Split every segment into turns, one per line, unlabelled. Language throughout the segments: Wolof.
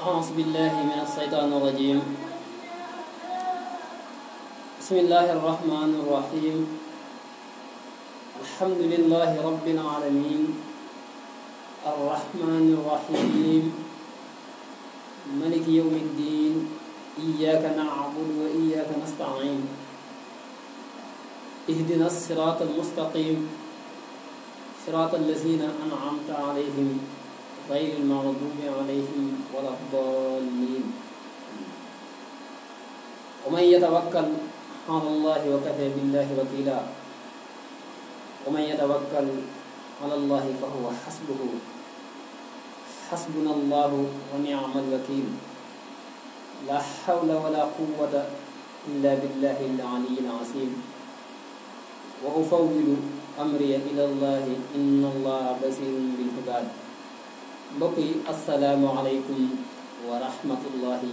أعوذ بالله من الشيطان الرجيم. بسم الله الرحمن الرحيم. الحمد لله رب العالمين الرحمن الرحيم ملك يوم الدين إياك نعبد وإياك نستعين اهدنا الصراط المستقيم صراط الذين أنعمت عليهم غير المغضوب عليهم ولا الضالين ومن يتوكل على الله وكفى بالله وكيلا ومن يتوكل على الله فهو حسبه حسبنا الله ونعم الوكيل لا حول ولا قوة إلا بالله العلي العظيم وأفوض أمري إلى الله إن الله بصير بالعباد. mbokk yi asalaamualeykum wa rahmatullahi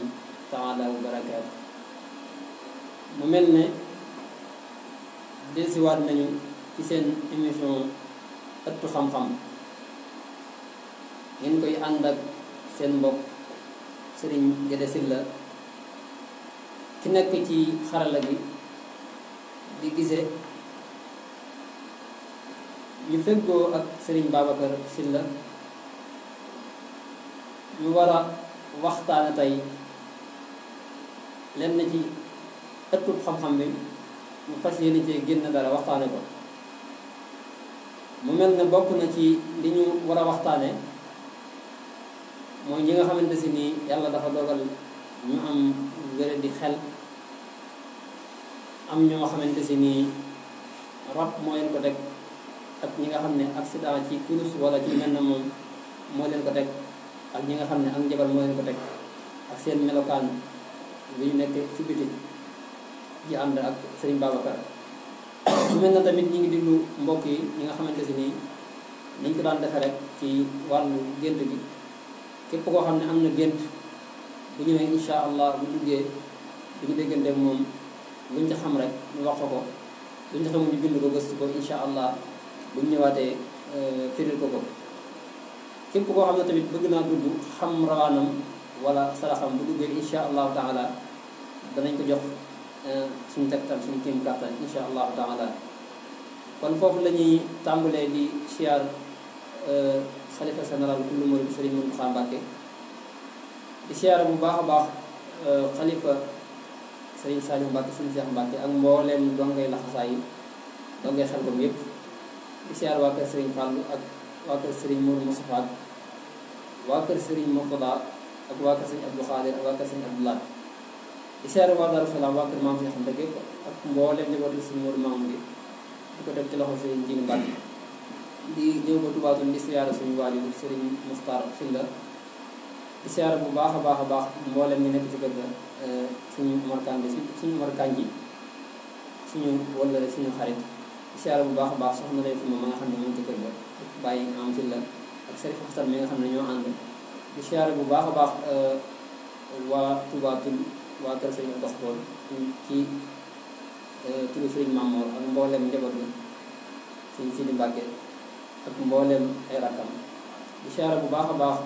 taala wa barakaatu. mu mel ne dellusiwaat nañu ci seen émission ëttu xam-xam ngeen koy ànd ak seen mbokk Serigne Guédé Sylla ki nekk ci xarala gi di gisee ñu feggoo ak Serigne Babacar Sylla ñu war a waxtaane tey lenn ci ëttub xam-xam bi ñu fas yéene cee génn dara waxtaane ko. mu mel ne bokk na ci li ñu war a waxtaane mooy ñi nga xamante si nii yàlla dafa dogal ñu am wére di xel, am ñoo xamante si nii rab moo leen ko teg, ak ñi nga xam ne accident ci kurus wala ci mel na moom moo leen ko teg, ak ñi nga xam ne ak njabar moo leen ko teg, ak seen melokaan bi ñu nekk ci biti ji ànd ak Serigne Babacar. mu mel na tamit ñi ngi diglu mbokk yi ñi nga xamante si nii nañ ko daan defe rek ci wàllu gént gi. képp koo xam ne am na gént bu ñëwee insha allah bu duggee bu ñu déggante moom luñ ci xam rek ñu wax ko luñ ci xamul ñu bind ko gëstu ko insha allah buñ ñëwaatee firil ko ko. képp koo xam ne tamit bëgg naa dugg xam rawaanam wala saraxam bu duggee insha allahu taala danañ ko jox suñu tegtal suñu kéem kàttan insha allahu taala. kon foofu la ñuy tàmbalee di siyaar xalifa général kullu murid Serigne Mountakha Mbacké, di siyaar bu baax a baax xalifa Serigne Saliou Mbacké Serigne Cheikh Mbacké ak mbooleem dongay laxasaay yi dongay Xelkom yépp. di siyaar waa kër Serigne Fallou ak waa kër Serigne Mourou Moustapha ak waa kër Serigne Mourtada ak waa kër Serigne Abdou Khadir ak waa kër Serigne Abdoulaye. di siyaare waa Darou Salaam waa kër Maam Cheikh Ndege ak mbooleem njabootu Serigne Mourou Mamoun gi di ko teg ci loxo Serigne Djili Mbacke. di ñëw ba Toubaatoul di siyaare suñu waajur Serigne Mokhtar Sylla. di siyaare bu baax a baax mbooleem ñu nekk ci kër ga suñu markaan bi suñu markaan ji suñu wala suñu xarit. di siyaare bu baax a baax soxna lay ma nga xam ne moom ci kër ga bàyyi am Sylla ak Serif Xasan mi nga xam ne ñoo ànd. di siyaare bu baax a baax waa Toubaatoul waa kër Serigne Dox Bool ci turu Serigne Mamour ak mbooleem njaboot bi Serigne Sidi Mbacke ak mbooleem ay rakkam. di siyaare bu baax a baax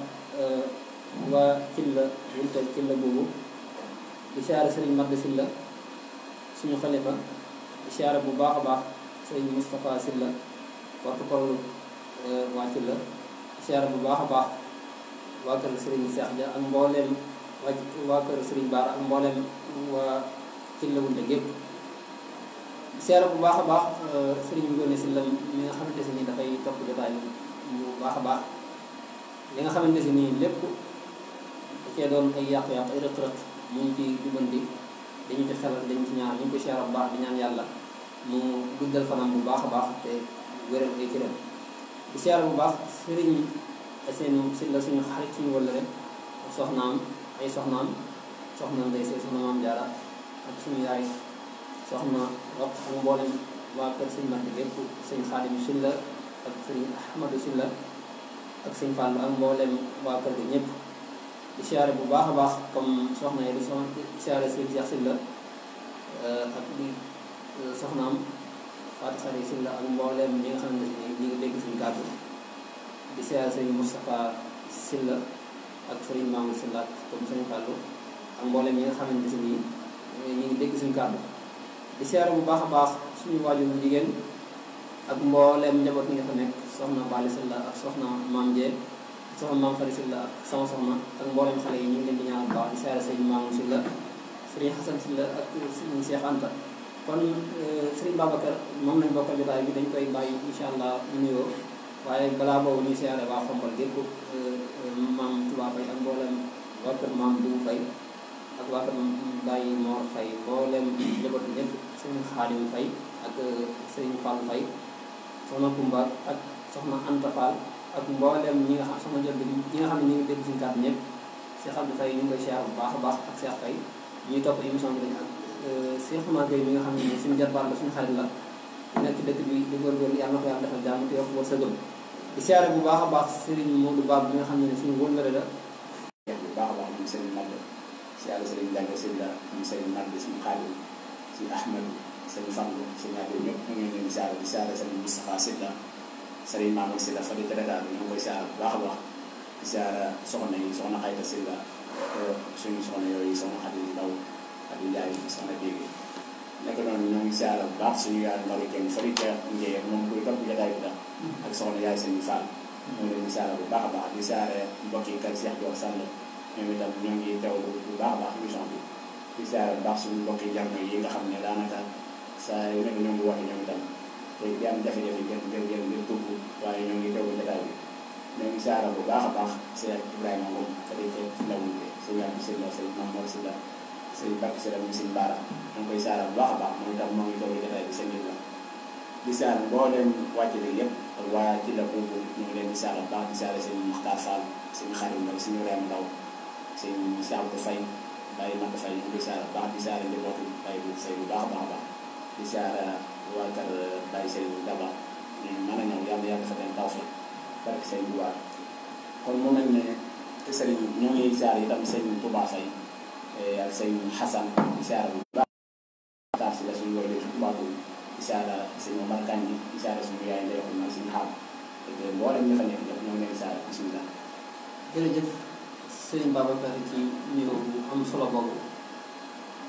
waa Sylla wunte Sylla boobu. di siyaare Serigne Mad Sylla suñu xalifa. di siyaare bu baax a baax Serigne Moustapha Sylla porte-parole waa Sylla. di siyaare bu baax a baax waa kër Serigne Cheikh Dia ak mbooleem waa kër Serigne Bara ak mbooleem waa Sylla wunte gépp. di siyaare bu baax a baax Serigne Ngoné Sylla mi nga xamante si nii dafay topp jotaay bu baax a baax. li nga xamante si nii lépp da cee doon ay yàqu-yàqu ay rëq-rëq mu ngi ci jubanti dañu ci xelal dañu ci ñaar ñu ngi ko siyaare bu baax di ñaan yàlla mu guddal fanam bu baax a baax te wéral ay cëram. di siyaare bu baax Serigne Asseynou Sylla suñu xarit suñu wëllëre ak soxnaam soxna Ndeye Seye soxna Maam Jaara ak suñu yaay soxna Roq ak mboolem waa kër Serigne Mate gépp sëñ Xaadim Sylla ak Serigne Ahmadou Sylla ak sëñ Fall ak mboolem waa kër gi ñëpp. di siyaare bu baax a baax comme soxna yi di siyaare Serigne Cheikh Sylla ak di soxnaam Fatou Khary Sylla ak mboolem ñi nga xam ne ñu ngi dégg suñu kàddu. di siyaare Serigne Moustapha Sylla ak Serigne Mamour Sylla comme Serigne Fallou ak mboolem ñi nga xamante si nii ñu ngi dégg suñu kàddu di siyaare bu baax a baax suñu waajur bu jigéen ak mboolem njaboot ñi nga fa nekk soxna Bali Sylla ak soxna Maam Ndié soxna Maam Fari Sylla ak sama soxna ak mboolem xale yi ñu ngi leen di ñaanal bu baax di siyaare Serigne Mamour Sylla Serigne Hassan Sylla ak Serigne Cheikh Anta kon Serigne Babacar moom lañ bokkal jotaay bi dañ koy bàyyi incha allah mu nuyoo waaye balaa boobu ñuy siyaare waa Xombal gépp maam Touba Faye ak mboolem waa kër maam Diouf Faye ak waa kër Baye Mor Faye mboolem njaboot bi ñëpp Serigne Khadim Faye ak Serigne Fall Faye soxna Kumba ak soxna Anta Fall ak mboolem ñi nga xam soxna jot bi ñi nga xam ne ñu ngi dégg suñu kàddu ñëpp Cheikh Abdou Faye ñu ngi koy siyaare bu baax a baax ak Cheikh Faye ñuy topp émission bi dañu ak Cheikh Oumar Gueye mi nga xam ne suñu jarbaat la suñu xarit la nekk ci dëkk bi di góorgóorlu yàlla na ko yàlla defal jàmm te yokk wërsëgam di siyaare bu baax a baax Serigne Modou Bab bi nga xam ne suñu wóllare la
bu baax a baax moom Serigne Mabbe siyaare Serigne Diagne Sylla moom Serigne Mabbe suñu xaalis si Ahmed Serigne Fallou Serigne Abdou ñëpp ñu ngi leen di siyaare Serigne Moustapha Sylla Serigne Mamour Sylla fa di Sénégal bi ñu ngi koy siyaare bu baax a baax di siyaare soxna yi soxna Xayta Sylla suñu soxna yooyu soxna Xadi Ndaw Xadi Njaay soxna Dégé nekk noonu ñoo ngi siyaare bu baax suñu yaay Ndari Keng fa di Njéye moom kuy topp jotaay bi la ak soxna yaay Serigne Fall ñoo ngi leen di siyaare bu baax a baax di siyaare mbokk yi kay Cheikh Dior Sall ñoom itam ñoo ngi teewlu bu baax a baax émission bi di siyaare bu baax suñu mbokk yi jarno yi nga xam ne daanaka saa yu nekk ñoo ngi woote ñoom itam te di am jafe-jafe ngeen dugg waaye ñoo ngi teewlu jotaay bi ñoo ngi siyaare bu baax a baax Cheikh Ibrahima moom fa di ndawunte sëñ Abdou Sylla sëñ Mamour Sylla sëñ Bakk Sylla mu sëñ Baara ñoo ngi koy siyaare bu baax a baax moom itam moo ngi teewlu jotaay bi sëñ la di siyaare mboolem wàcc bi yëpp ak waa ci la boobu ñu ngi leen di siyaare bu baax di siyaare sëñ Muxtaar Fall sëñ Xadim Ndaw sëñ Ibrahima Ndaw sëñ Cheikh Abdou Faye Baye Mata Faye ñu ngi koy siyaare bu baax di siyaare njabootu Baye bu Sey bu baax a baax a baax di siyaare waa kër Baye Sey bu Daba ñu mën a ñëw yàlla yàlla dafa leen taw fi barke sëñ Touba kon mu mel ne sëriñ ñoo ngi siyaare itam sëñ Touba Faye ak sëñ Hassan di siyaare bu baax taar si la suñu wërale ci Touba di siyaare sëñ Omar Kanji di siyaare suñu yaay ndey wax na suñu xaar mboolem ñi fa nekk ñëpp ñoo ngi leen di siyaare bismillah
jërëjëf Serigne Babacar ci nuyoo bu am solo boobu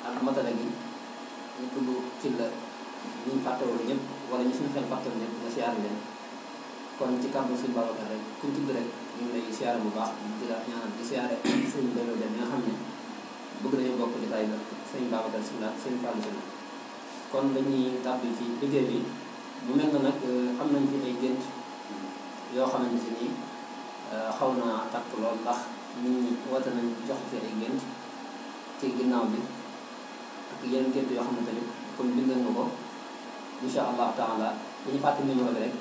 ak matala gi ñu dugg ci la ñu fàttewul ñëpp wala ñu suñu xel fàttewul ñëpp nga siyaare leen kon ci kàddu Serigne Babacar rek ku tudd rek ñu ngi lay siyaare bu baax di la ñaanal di siyaare Serigne Bello Dem nga xam ne bëgg nañu bokk di tay la Serigne Babacar Sylla ak Serigne Fallou Sylla kon dañuy tàbbi ci liggéey bi mu mel na nag am nañ fi ay gént yoo xamante ni xaw naa takk lool ndax nit ñi woote nañ jox fi ay gént ci ginnaaw bi ak yeneen gént yoo xam ne tamit comme bindal nga ko incha allah taala dañu fàtte numéro bi rek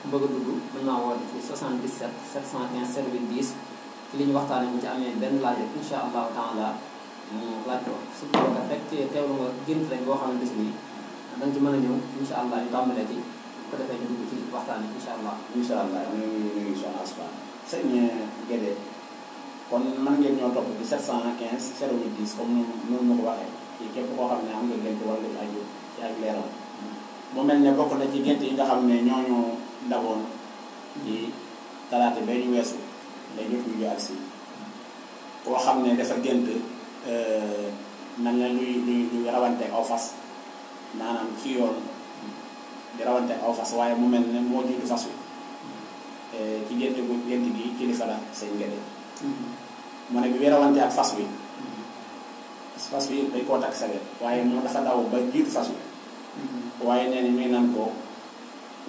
ku bëgg a dugg mën naa woote ci 77 715 08 10 ci li ñu waxtaanee bu ci amee benn laaj rek incha allah taala mu laaj ko su ko fekk teewlu nga gént rek boo xamante ni da nga ci mën a ñëw incha allah ñu tàmbalee ci ko defee ñu dugg ci waxtaan bi incha allah.
incha allah ñu ngi soxna Asfa sëñ Guédé kon mën ngeen ñoo topp ci 715 08 10 comme noonu ma ko waxee ci képp koo xam ne am nga gént wala nga aju ci ak leeral mu mel ne bokk na ci gént yi nga xam ne ñooñu daboon ci talaata ba ñu weesu day jot ñu agsi koo xam ne dafa gént mel na luy rawante aw fas maanaam ci yoon di rawante aw fas waaye mu mel ne moo jiitu fas wi ci gént gi kilifa la sëñ Guédé mu ne bi bi rawante ak fas wi dañ koo takk saget waaye moom dafa daw ba jiitu fas wi waaye nee na mi naan ko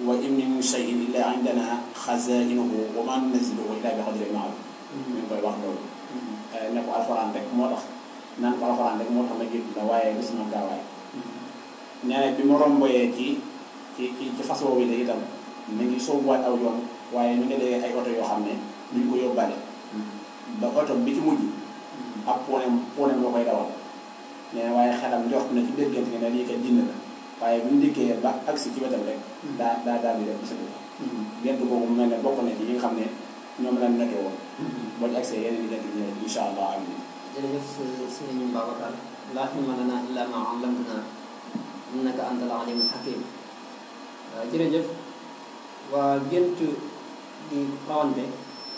wa in min shay'in illa indana xazainuhu wa ma nunazziluhu illa bi qadrin ma'lum ñu ngi koy wax loolu ne ko alxuraan rek moo tax naan ko alxuraan rek moo tax ma jiitu la waaye gis ma gaawaay nee na bi mu romboyee ci fas woowu yi itam mi ngi soobuwaat aw yoon waaye mi ngi dee ay oto yoo xam ne duñ ko yóbbaale ba oto bi ci mujj ak ponem moo koy dawal nee na waaye xelam njort na ci biir gént gi ne lii kat jinn la waaye bi mu dikkee ba agsi ci wetam rek daal di def sa dugg gént boobu mu mel ne bokk na ci yi nga xam ne ñoom lañ noté woon boo ci agsee yeneen di ñëw incha allah am
jërëjëf sëñ Babacar laa ilma lanaa illaa maa 'allamtanaa innaka antal aliimul hakiim jërëjëf waa gént di rawante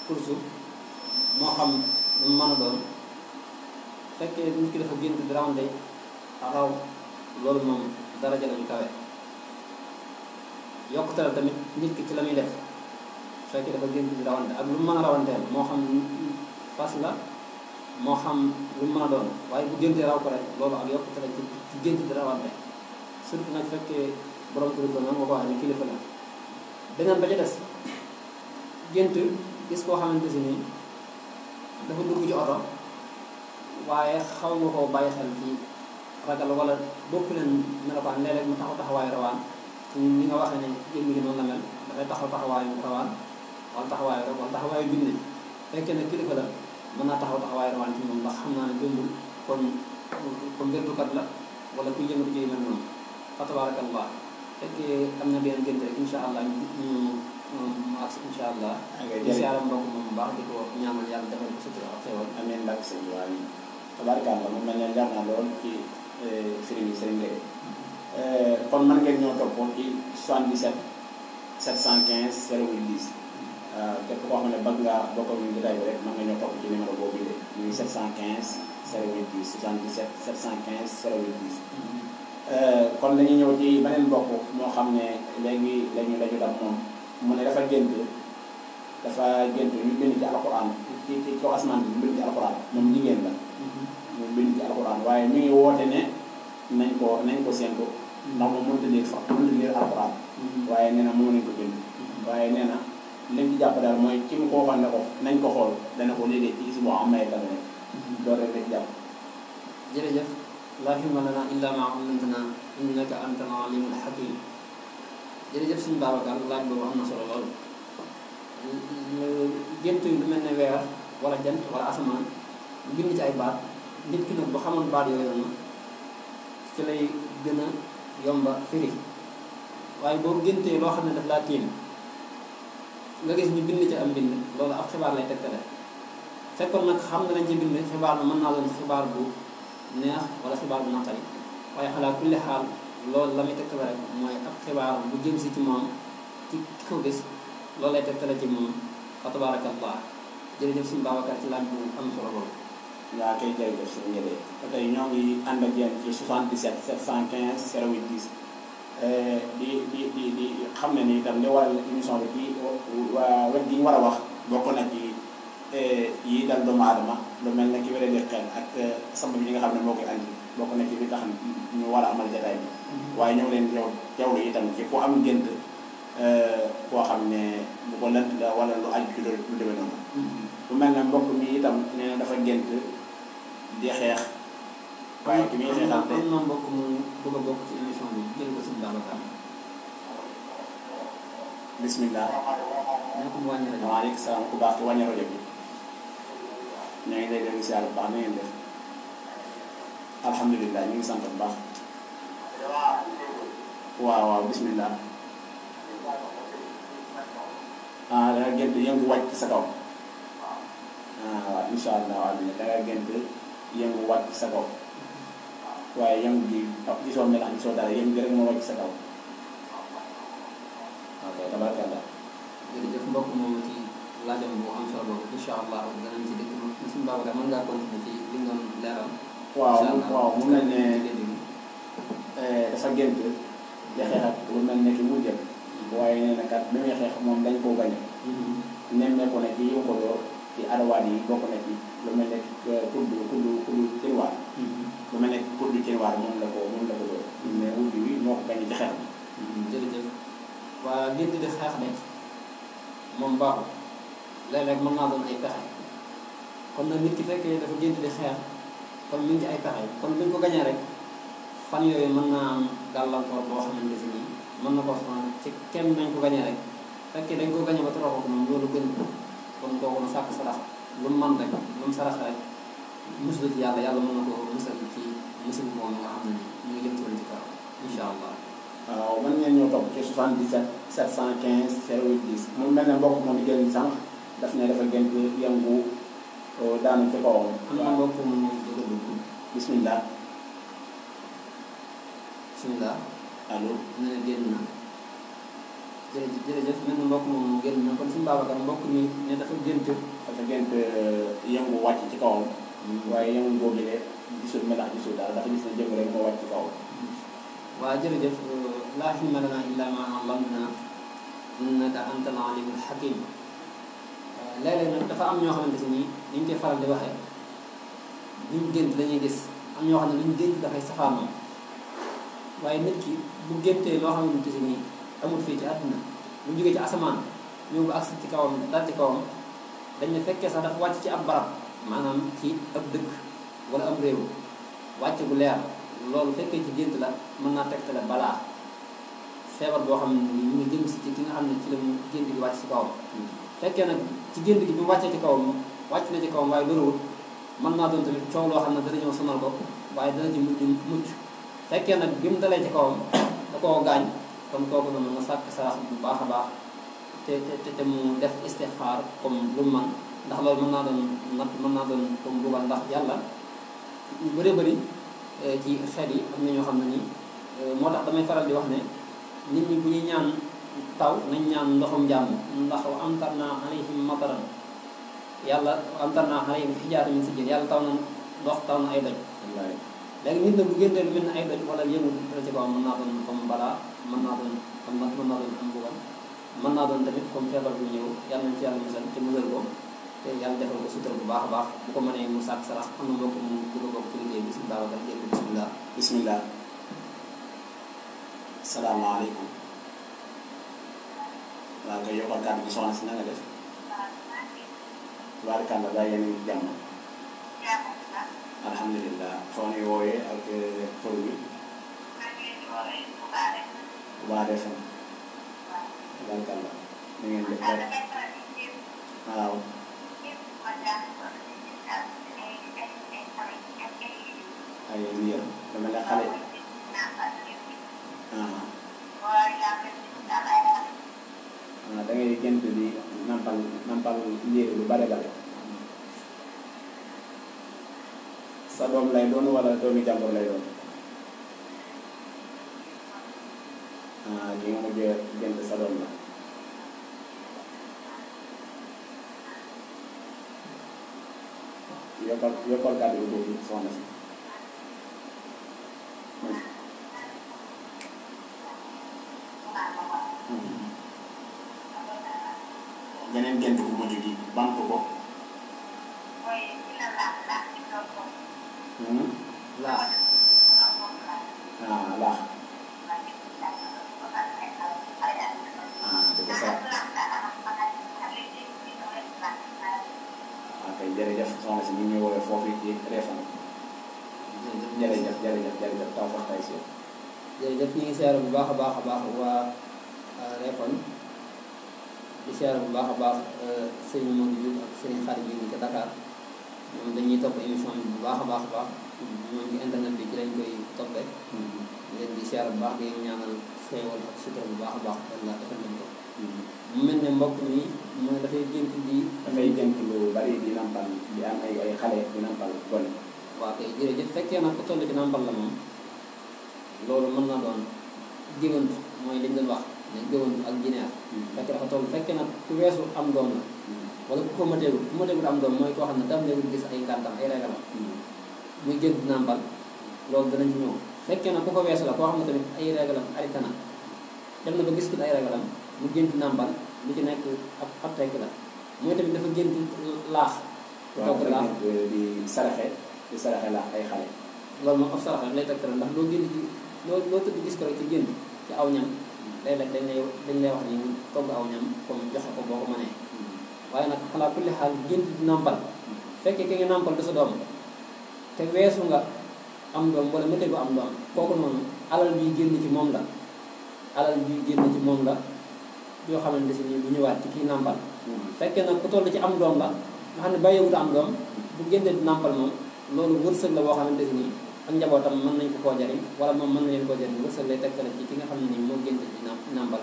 course moo xam lu mu mën a doon fekkee nit ki dafa gént di rawante raw loolu moom daraja la ju kawe yokkute la tamit nit ki ci la muy def fekkee dafa gént di rawante ak lu mu mën a rawanteel moo xam fas la moo xam lu mu mën a doon waaye bu géntee raw ko rek loolu ak yokkute la ci gént di rawante surtout nag fekkee borom kilifa noonu nga ko waxee ne kilifa la beneen ba ca des gént gis koo xamante si nii dafa dugg ci oto waaye xaw nga koo bàyyi xel ci ragal wala bokk leen melokaan léeg-léeg mu taxaw taxawaayu rawaan ci ni nga waxee ne jëmm gi noonu la mel dafay taxaw taxawaayu rawaan wala taxawaayu rek wala taxawaayu junne fekkee ne kilifa la mën naa taxaw taxawaayu rawaan ci moom ndax xam naa ne jëmbul kon gëntukat la wala kuy yëngatu ci yu mel noonu fa tabarakallah fekkee am na benn gént rek incha allah ñu ak incha allah. di siyaare mbokk moom bu baax di ko ñaanal yàlla defal ko sutura ak xewal.
amiin mbàkk sëñ bi waaw tabaarkalla mu mel ne leer na lool ci firi bi sëriñ Gueye kon mën ngeen ñoo topp ci 77 715 08 10 képp koo xam ne bëgg ngaa bokk ak ñun jotaay bi rek mën nga ñoo topp ci numéro boobu de muy 715 08 10 77 715 08 10. kon dañuy ñëw ci beneen mbokk moo xam ne léegi lañu dab moom mu ne dafa gént ñu bind ci alxuraan ci kaw asmaan bi ñu bind ci alxuraan moom jigéen la mu bind ci alxuraan waaye mi ngi woote ne nañ ko séntu ndax moom mënut a lire alxuraan waaye nee na moo nañ ko bind waaye nee na li mu ci jàpp daal mooy ki mu ko waxoon ne ko nañ ko xool dana ko léegi ci si boo am maykat la nekk loolu rek la ci jàpp.
jërëjëf laa ilma lanaa illaa maa allamtanaa innaka antal aliimul hakiim. jërëjëf suñu Babacar laaj boobu am na solo lool gént yu lu mel ne weer wala jant wala asamaan lu bind ci ay baat nit ki nag bu xamoon baat yooyu noonu ci lay gën a yomba firi waaye boo géntee loo xam ne daf laa tiim nga gis ñu bind ci am bind loolu ab xibaar lay tegtale fekkoon nag xam nga lañ ci bind xibaar na mën naa doon xibaar bu neex wala xibaar bu naqari waaye xalaa kulli xaal loolu la muy tegtale rek mooy ab xibaar bu jëm si ci moom ci ki ko gis loolu lay tegtale ci moom fa tabarakallah jërëjëf suñu Babacar ci laaj bu am solo loolu.
yaa koy jërëjëf suñu njëriñ ba tey ñoo ngi ànd ak yéen ci 77 715 08 10 di xam ne ni itam li waral émission bi ci wet gi ñu war a wax bokk na ci yi dal doomu aadama lu mel ne ki wéré di xel ak sabab yi nga xam ne moo koy andi bokk na ci li tax ñu war a amal jataay bi waaye ñoo leen teewlu itam ci ku am gént koo xam ne bu ko lënt la wala lu aju ci lu demee noonu bu mel ne mbokk mi itam nee na dafa gént di xeex waaye ki muy xeexal te
am na mbokk mu bëgg a bokk ci émission bi jël ko suñu Babacar
bismillah
ñoo ko mu wàññi rajo
waaleykum salaam ku baax ki wàññi rajo bi ñoo ngi lay dégg si yàlla bu baax na ngeen def alhamdulilah ñu ngi sant bu baax waaw bismillah danga gént yëngu wàcc sa kaw waaw insha allah waaw danga gént yëngu wàcc sa kaw waaye yëngu gi gisoo melax gisoo dara yëngu gi rek moo wàcc sa kaw ok tabarkalla
jërëjëf mbokk moomu ci laajam bu am solo boobu incha allah danañ ci dëkk suñu Babacar mën ngaa continuer ci li nga doon leeral.
waaw mu mel ne dafa gént di xeex ak lu mel ne ki mu jëm waaye nee na kat bi muy xeex moom dañ koo bañ nemmeeku na ci yi ko door ci arawaan yi bokk na ci lu mel ne kuddu cëriwaar lu mel ne kuddu cëriwaar moom la ko door mais wujj wi moo ko bañ ci xeex bi
jërëjëf waa gént di xeex de moom baaxul léeg-léeg mën naa doon ay pexe kon nag nit ki fekkee dafa gént di xeex kon mi ngi ci ay pexe kon buñ ko gañee rek fan yooyu mën naa am gàllankoor boo xamante si nii mën na ko sonal ci kenn nañ ko gañee rek fekkee dañ ko gañee ba toroxoo ko moom loolu gën kon kooku na sàkk sarax lu mu mën rek lu mu sarax rek musul ci yàlla mën na ko musal ci musul moom nga xam ne ni mu ngi jëm ci kaw incha allah.
waaw mën ngeen ñoo topp ci 77 715 08 10 mu mel ne mbokk moom génn sànq daf ne dafa gént yëngu daanu ci kawam.
am na mbokk mu bëgg a dugg.
bismillah.
bismillah.
allo.
ne na génn na jërëjëf mel na mbokk moom génn na kon suñu Babacar mbokk mi ne dafa gént
dafa gént yëngu wàcc ci kawam waaye yëngu boobu de gisul melax gisul daal dafa gis ne jëmm rek moo wàcc ci kawam.
waaw jërëjëf laa ilma lanaa illaa maa allamtanaa innaka antal aliimul hakiim. léeg-léeg nag dafa am ñoo xamante ni ni ñu koy faral di waxee buñ gént dañuy gis am ñoo xam ne luñ gént dafay safaanoo waaye nit ki bu géntee loo xamante ni amul fii ci àdduna lu jógee ci asamaan ñëw ba agsi ci kawam dal ci kawam dañ ne fekkee sax dafa wàcc ci ab barab maanaam ci ab dëkk wala ab réew wàcc bu leer loolu fekkee ci gént la mën naa tegtale balaa feebar boo xam ne ñu ngi jëm si ci ki nga xam ne ci la mu gént gi wàcc ci kawam. fekkee nag ci gént gi bi mu wàccee ci kawam wàcc na ci kawam waaye loruwul mën naa doon tamit coow loo xam ne dana ñëw sonal ko waaye dana ci mucc fekkee nag bi mu dalee ci kawam da koo gaañ kon kooku noonu nga sàkk sarax bu baax a baax te mu def istixfaar comme lu mu man ndax loolu mën naa doon natt mën naa doon comme bugal ndax yàlla yu bëree bëri ci xeet yi am na ñoo xam ne nii moo tax damay faral di wax ne nit ñi bu ñuy ñaan taw nañ ñaan ndoxum jàmm ndax wa amtarna alayhim mataran yàlla wa amtarna alayhim hijaaratan min sijjiil yàlla taw na ndox taw na ay doj. léegi nit na bu génnee lu mel ne ay doj wala yëngu dara ci kawam mën naa doon comme balaa mën naa doon am natt mën naa doon am bugal mën naa doon tamit comme feebar bu ñëw yàlla nañ ci yàlla musal te musal ko te yàlla defal ko sutura bu baax a baax bu ko mënee mu sàkk sarax am na mbokk mu bëgg a bokk ci liggéey bi si Babacar dégg bisimilah.
bisimilah. salaamaaleykum. waaw kay yokkal kàddu gi soxna si na nga def. tubaarkàlla bàyyi yéen a ngi jàmm. alhamdulilah foo ñuy wooyee ak tur bi. Touba FM. tubaarkàlla na ngeen def rek. waaw. ay liir dama la xale. da ngay gént di nampal liir lu bare bare. sa doom lay doon wala doomi jàmbur lay doon. ki nga mujjee gént sa doom la. yokkal kàddu gi boobu soxna si. beneen gént bu mujj gi bantu ko.
laax.
laax. di ko sa. kay jërëjëf soxna si ñu ngi woowee foofu ci Réfane. jërëjëf taw fa tay si.
jërëjëf ñu ngi siyaare bu baax a baax waa Réfane di siyaare bu baax a baax sëñ Modou Diouf ak sëñ Xarit bi ca Dakar ñoom dañuy topp émission bi bu baax a baax ñoom ci internet bi ci lañ koy toppee. leen di siyaare bu baax di ñaanal xéewal ak sutura bu baax a baax walla defal nañ ko. mu mel ne mbokk mi mooy dafay gént
lu bari di nampal di am ay xale di nampal gone.
waaw kay jërëjëf fekkee nag ko toll ci nampal la moom loolu mën na doon géwantu mooy liñ doon wax ne géwantu ak jineer. fekkee dafa toll fekkee nag ku weesu am doom la. wala ku mateegul am doom mooy koo xam ne tàmmeegul gis ay kàntam ay regalam. muy gént nampal loolu danañ ci ñëw fekkee nag ku ko weesu la koo xam ne tamit ay regalam arrêté na dem na ba gis ay regalam mu gént nàmpal lu ci nekk ab tekk la mooy tamit dafa gént laax.
togg laax di saraxe laax ay xale.
loolu moom ab sarax rek lay tegtal ndax loo gént ci loo tëdd gis ko rek ci gént ci aw ñam léeg-léeg dañ lay wax ni togg aw ñam comme joxe ko boo ko mënee. waaye nag xalaa kulli xaal gént di nàmpal fekkee ki nga nàmpal du sa doom te weesu nga am doom wala nga tegu am doom kooku noonu alal bi génn ci moom la yoo xamante si nii bu ñëwaat ci kii nàmpal. fekkee nag ku toll ci am doom la nga xam ne bàyyiwut am doom bu génnee di nàmpal moom loolu wërsëg la boo xamante si nii ak njabootam mën nañ ko koo jariñ wala moom mën na leen koo jariñ wërsëg lay tegtale ci ki nga xam ne nii moo génn di nàmpal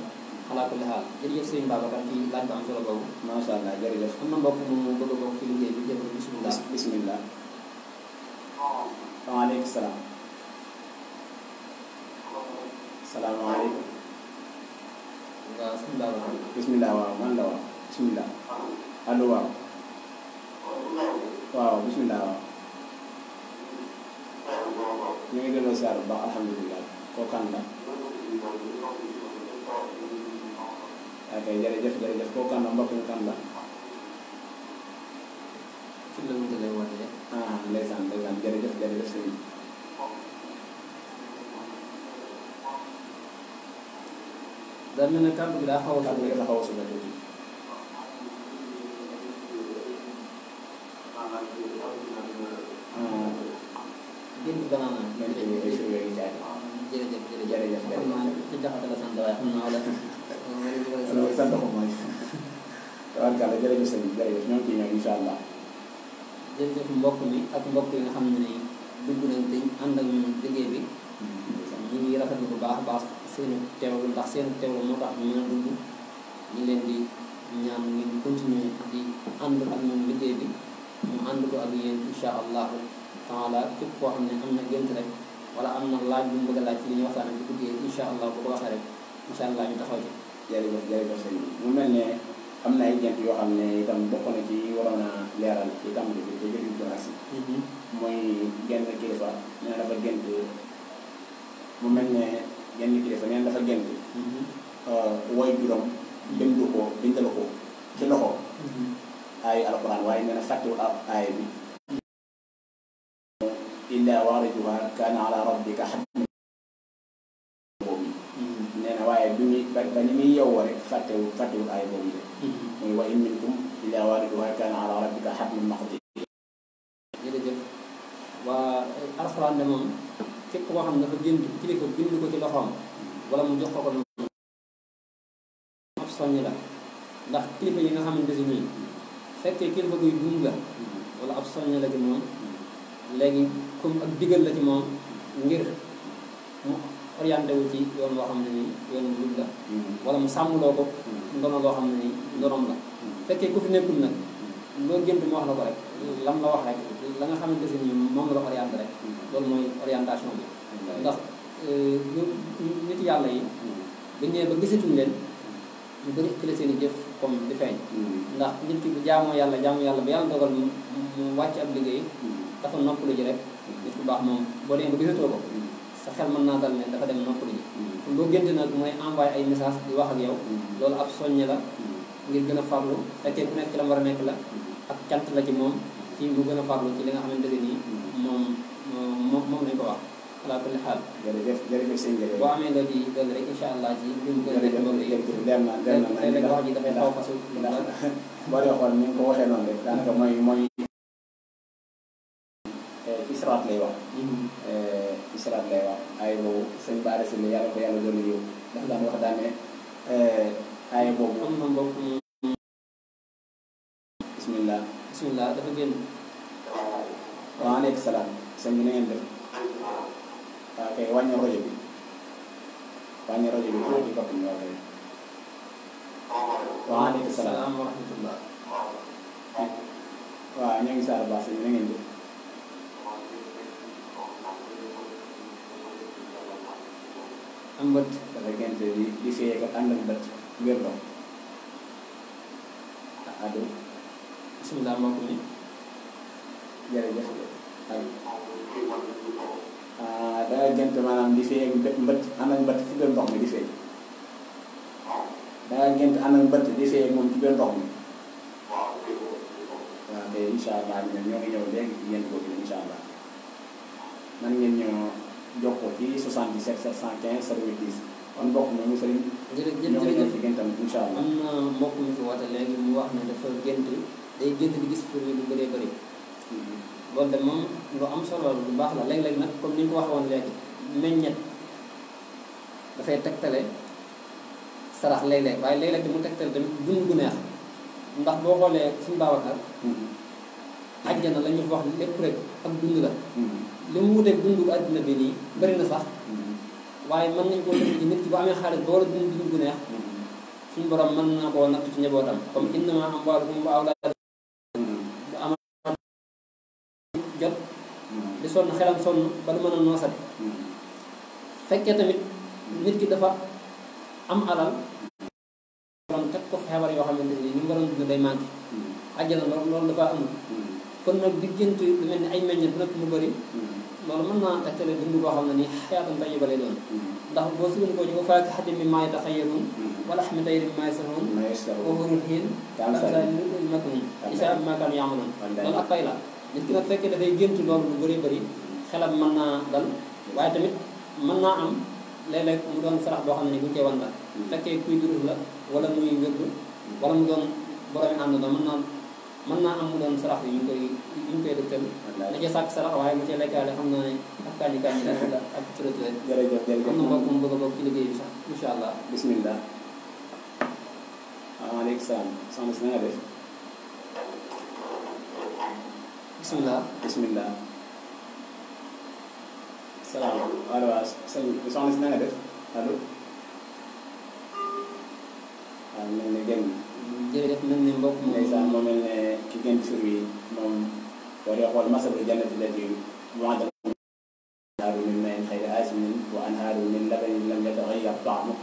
xalaa kulli xaal jërëjëf sëñ Babacar ci laaj bu am solo boobu.
macha allah jërëjëf.
am na mbokk mu bëgg a bokk ci liggéey bi jël bisimilah.
bisimilah. waaleykum salaam. salaamaaleykum.
waaw sëñ Babacar.
bisimilah waaw man la waaw bisimilah. allo waaw. bismillah ñu ngi delloo siyaar bu baax alhamdulilah koo kan la ok jërëjëf koo kan la mbokk mi kan la
ci la mu lay wootee.
ndeysaan jërëjëf sëñ bi
daal mel ne kàddu gi daa xaw a
kàddu gi dafa xaw a suba tuuti
génn ganaana. jërëjëf xam naa ci jaxate la sant waaye xam naa wala.
loolu sant ko mooy tabarkàlla jërëjëf sëñ bi jërëjëf ñoo ngi ciy ñëw incha allah.
jërëjëf mbokk mi ak mbokk yi nga xam ne ni dugg nañ te ànd ak ñun liggéey bi ñu ngi rafetlu bu baax a baax seenu teewlu ndax seenu teewlu moo tax ñu mën a dugg ñu leen di ñaan ngeen continuer di ànd ak ñun liggéey bi ñu ànd ko ak yéen incha allahu taala képp koo xam ne am na gént rek wala am na laaj bu mu bëgg a laaj ci li ñuy waxtaan bu duggee incha allah bu ko waxee rek incha allah ñu taxaw ci.
jërëjëf sëñ bi mu mel ne am na ay gént yoo xam ne itam bokk na ci waroon a leeral ci tàmbali bi te jotuñ ko agsi mooy genn kilifa nee dafa gént mu mel ne genn kilifa nee dafa gént woy juróom bindal ko ci loxo ay alquran waaye nee na fàttewul aaya bi illa waariduha kaana ala rabbika hatman boobu nee na waaye bi muy ba ni muy yowwa rek fàttewul aaya boobu de muy wa in minkum illa waariduha kaana ala rabbika hatman maqdiya.
jërëjëf waa alxuraan de moom képp koo xam ne dafa gént kilifa bind ko ci loxoom wala mu jox ko noonu ab soññ la ndax kilifa yi nga xamante si nii fekkee kilifa guy dund la wala ab soññ la ci moom léegi comme ak digal la ci moom ngir mu orienté wu ci yoon boo xam ne nii yoon jub la wala mu sàmmloo ko ndono loo xam ne nii ndonom la fekkee ku fi nekkul nag loo gént mu wax la ko rek lam la wax rek la nga xamante si nii moom la orienté rek loolu mooy orientation bi ndax nit yàlla yi dañ ñëwee ba gisatuñ leen ñu bëri ci la seen i jëf comme di feeñ ndax nit ki bu jaamoo yàlla ba yàlla dogal mu wàcc ab liggéey dafa noppalu ji rek nit ku baax moom boo demee ba gisatoo ko sa xel mën naa dal ne dafa dem noppalu ji kon loo gént nag mooy envoyé ay message di wax ak yow loolu ab soññe la ngir gën a farlu fekkee ku nekk ci la war a nekk la ak cant la ci moom ci mu gën a farlu ci li nga xamante ne nii moom lañ ko wax ala kulli xaal.
jërëjëf sëñ bi.
boo amee loo ci dolli rek incha allah ci li mu gën a def mbokk yi.
dem na
léeg-léeg wax ji dafay xaw fasu.
boo dee xool ni nga ko waxee noonu rek daanaka mooy ci siraat lay wax. ci siraat lay wax ay boobu sëñ Bara Sylla yàlla ko yàlla dolli yow ndax daan wax daan ne ay boobu.
am na mbokk mu.
bismillah
dafa génn.
waaleykum salaam sëñ bi na ngeen def. waaw kay wàññi rajo bi tuuti bopp ñu wax waaleykum salaam
wa rahmatullah.
waaw ñoo ngi saar baax na ngeen def.
am mbët
dafa gént di fee ak ànd ak bët wér dox allo
bismillah mbokk mi
jërëjëf dangay gént maanaam di fee ak mbët ànd ak mbët ci biir ndox mi di fee dangay gént ànd ak mbët di fee ak moom ci biir ndox mi waaw kay incha allah ñoo ngi ñëw léegi ci gént boobu incha allah man ngeen ñoo jokkoo ci 77 715 08 10 kon mbokk mi mu sëriñ
jërëjëf
ci géntam incha allah
am na mbokk mi fi woote léegi mu wax ne dafa gént day gént di gis pour lu bëree bëri loolu de moom lu am solo lu baax la léeg-léeg nag comme ni ñu ko waxee woon léegi meññet dafay tegtale sarax léeg-léeg waaye léeg-léeg mu tegtale tamit dund gu neex ndax boo xoolee suñu Babacar àjjana la ñu wax lépp rek ak dund la li mu wuteeg dundu àddina bi nii bëri na sax waaye mën nañ koo def ci nit ki bu amee xaalis ba war a dund gu neex suñu borom mën na koo natt ci njabootam comme innamaa amwaalukum wa awlaadukum bu ama jot di sonn xelam sonn ba du mën a noosat fekkee tamit nit ki dafa am alal borom teg ko feebar yoo xamante ni mu waroon dund day manqué àjjana loolu dafa amul kon nag di gént lu mel ni ay meññet bu nekk mu bëri loolu mën naa tegtale dund boo xam ne nii xayaatan tayyiba lay doon ndax boo sukkandikoo ci ba faaki xadim mi maa yataxayyaruun wala xam ne tayri mi maa yasaruun wa hurul hiin kamsaalil maknuun isaa bimaa kaanu ya'maluun loolu ak pay la nit ki nag fekkee dafay gént loolu lu bëri bëri xelam mën naa dal waaye tamit mën naa am léeg-léeg mu doon sarax boo xam ne ni bu ñu koy wan la fekkee kuy durus la wala muy wérdu wala mu doon borom ànd na mën naa am mu doon sarax bi ñu koy dëgtal na ca sàkk sarax waaye mu cee lekkaale xam naa ne ak kañi la wala ak turé
jërëjëf
am na mbokk mu bëgg a bokk ci liggéey bi sax incha allah
bismillah waaleykum salaam soxna si na nga def bismillah salaam allo waaw soxna si na nga def allo waaw mel ne génn
jërëjëf mel ne mbokk moom
ndeysaan moo mel ne ki génn fir wi moom boo dee xool masalul jannati lati wa'ada anhaaru min maa'in ghayri aasinin wa anhaaru min labanin lam yataghayyar ta'muhu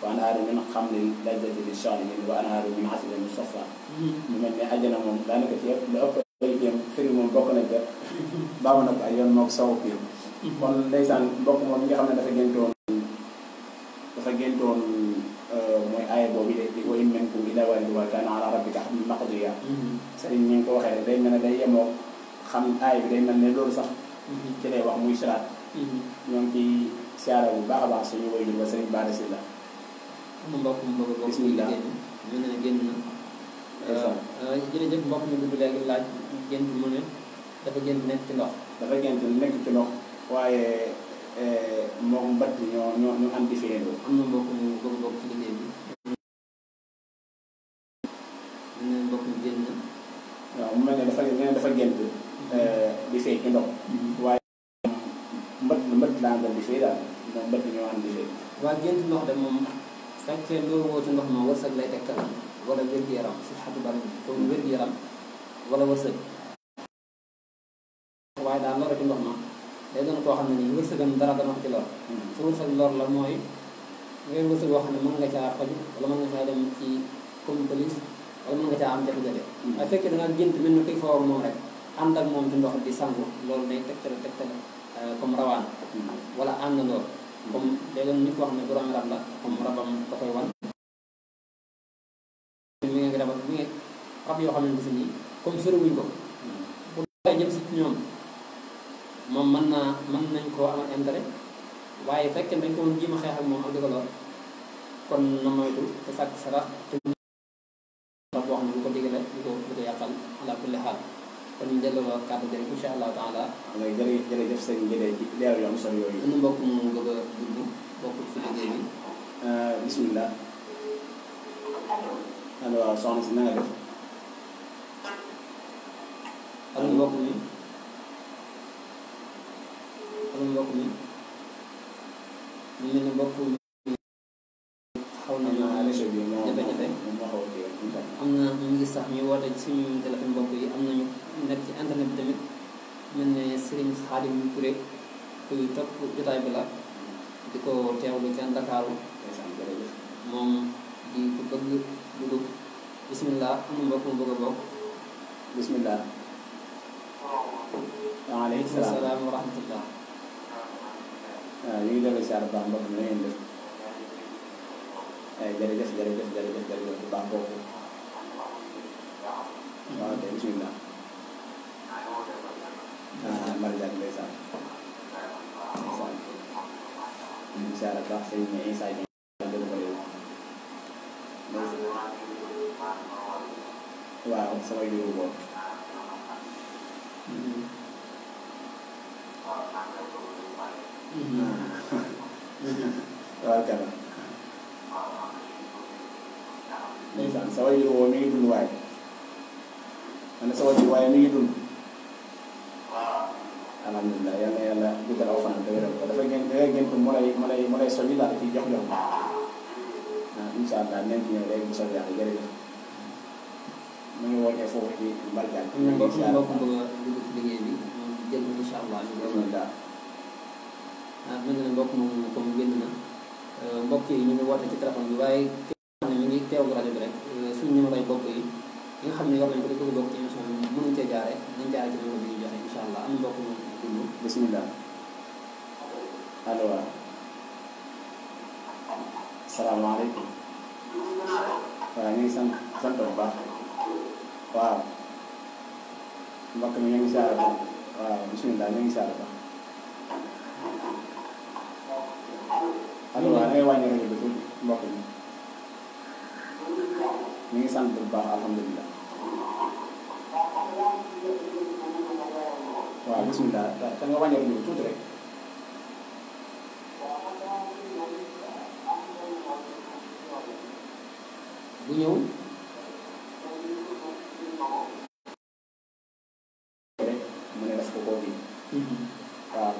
wa anhaaru min khamrin lazzatin lish-shaaribiin wa anhaaru min 'asalin musaffaa mu mel ne àjjana moom daanaka ci yëpp lu ëpp ay jéem firi moom bokk nañ ko baamu na ko ay yoon moog saw kii kon ndeysaan mbokk moom mi nga xam ne dafa géntoon mooy aaya boobu de wa in minkum illaa waariduhaa kaana alaa rabbika hatman maqdiyyaa sëriñ ñu ngi ko waxee rek day mel ne day yemoo xam aaya bi day mel ne loolu sax ci lay wax muy siraat ñoo ngi ciy siyaare bu baax a baax suñu waajur ba sëriñ Bara Sylla
am na mbokk mu bëgg a bokk bismillah mel na ne génn na jërëjëf mbokk mi dugg léegi laaj gént mu ne dafa gént nekk ci ndox waaye moom mbët bi ñoo andi féendoo am na mbokk mu bëgg a bokk ci liggéey bi mel na mbokk mi génn na
waaw mu mel ne dafa gént di fay ci ndox waaye mbët laa nga di fay daal moom mbët bi ñoo andi fay
waaye gént ndox de moom fekkee loolu woo ci ndox ma wërsëg lay tegtal wala wér-gu-yaram si xatu bari comme wér-gu-yaram wala wërsëg waaye daal lor ci ndox ma day doon koo xam ne nii wërsëgam dara dana ko ci lor su wërsëg lor la mooy ngay wërsëg boo xam ne mën nga caa faju wala mën nga caa dem ci comme police wala mën nga caa am jafe-jafe waaye fekkee da nga gént mel ni koy fawak moom rek ànd ak moom ci ndox di sangu loolu day tegtale comme rawaan wala àndandoo comme day doon nit koo xam ne borom rab la comme rabam da koy wan mi ngi rab yoo xam ne si nii comme soriwuñ ko bu lay jëm si ñoom moom mën nañ koo amal intérêt waaye fekkee dañ ko woon jéem a xeex ak moom ak di ko lor kon na moytu te sàkk sarax te rab boo xam ne bu ko digale du ko yàqal ala kulli xaal kon ñu delloo kàddu gi rek incha allahu taala
jërëjëf sëñ jëlee ci leer yu am solo yooyu
am na mbokk mu bëgg a dugg bokk ci liggéey bi
bismillah allo waaw soxna si na nga def
allo mbokk mi ñu mel ni mbokk xaw na jafe-jafe am na ñu ngi sax ñu woote ci suñu téléphone mbokk yi am nañu nekk ci internet bi tamit mel ne Serigne Khadim Touré kuy topp jotaay bi la di ko teewlu ci Ndakaaru moom di ko bëgg dugg bismillah am na mbokk mu bëgg a bokk
bismillah waaleykum
salaam wa rahmatullah
waaw ñu ngi dellu si àll baax mbokk mi na ngeen def jërëjëf bu baax boobu waaw ok bismillah Mariam ndeysaan si àll baax sëñ Issa Dieng jël ko réew waaw sama juru boobu waaw kala ndeysaan sa wajur woo mi ngi dund waaye man sa wajur waaye mi ngi dund alhamdulilah yal na yàlla dugal aw fanam te wéral ko dafa gën mu lay soññi daal ci jox waaw incha allah nañ ci ñëw léegi bu soobee yàlla jërëjëf mu ngi wootee foofu ci Mbargane
am na mbokk bëgg a dugg ci liggéey bi jël incha allah ñu mel na mbokk moom comme génn na mbokk yi ñu ngi woote ci téléphone bi waaye képp xam ne mi ngi teewlu rajo bi rek suñu numéro bopp yi nga xam ne war nañ ko di bëgg bokk ci émission bi mënuñ cee jaare nañ jaare ci numéro bi ñu joxe incha allah am na mbokk mu dund
bismillah allo waaw salaamaaleykum waaw ñu ngi sant bu baax waaw mbokk mi ñu ngi siyaare ba waaw bismillah ñu ngi siyaare ba allo waaw da ngay wàññi rajo bi tuuti mbokk mi ñu ngi sant bu baax alhamdulilah waaw bismillah da nga wàññi rajo bi tuuti rek
bu ñëw
rek mu ne daf ko koo gi waaw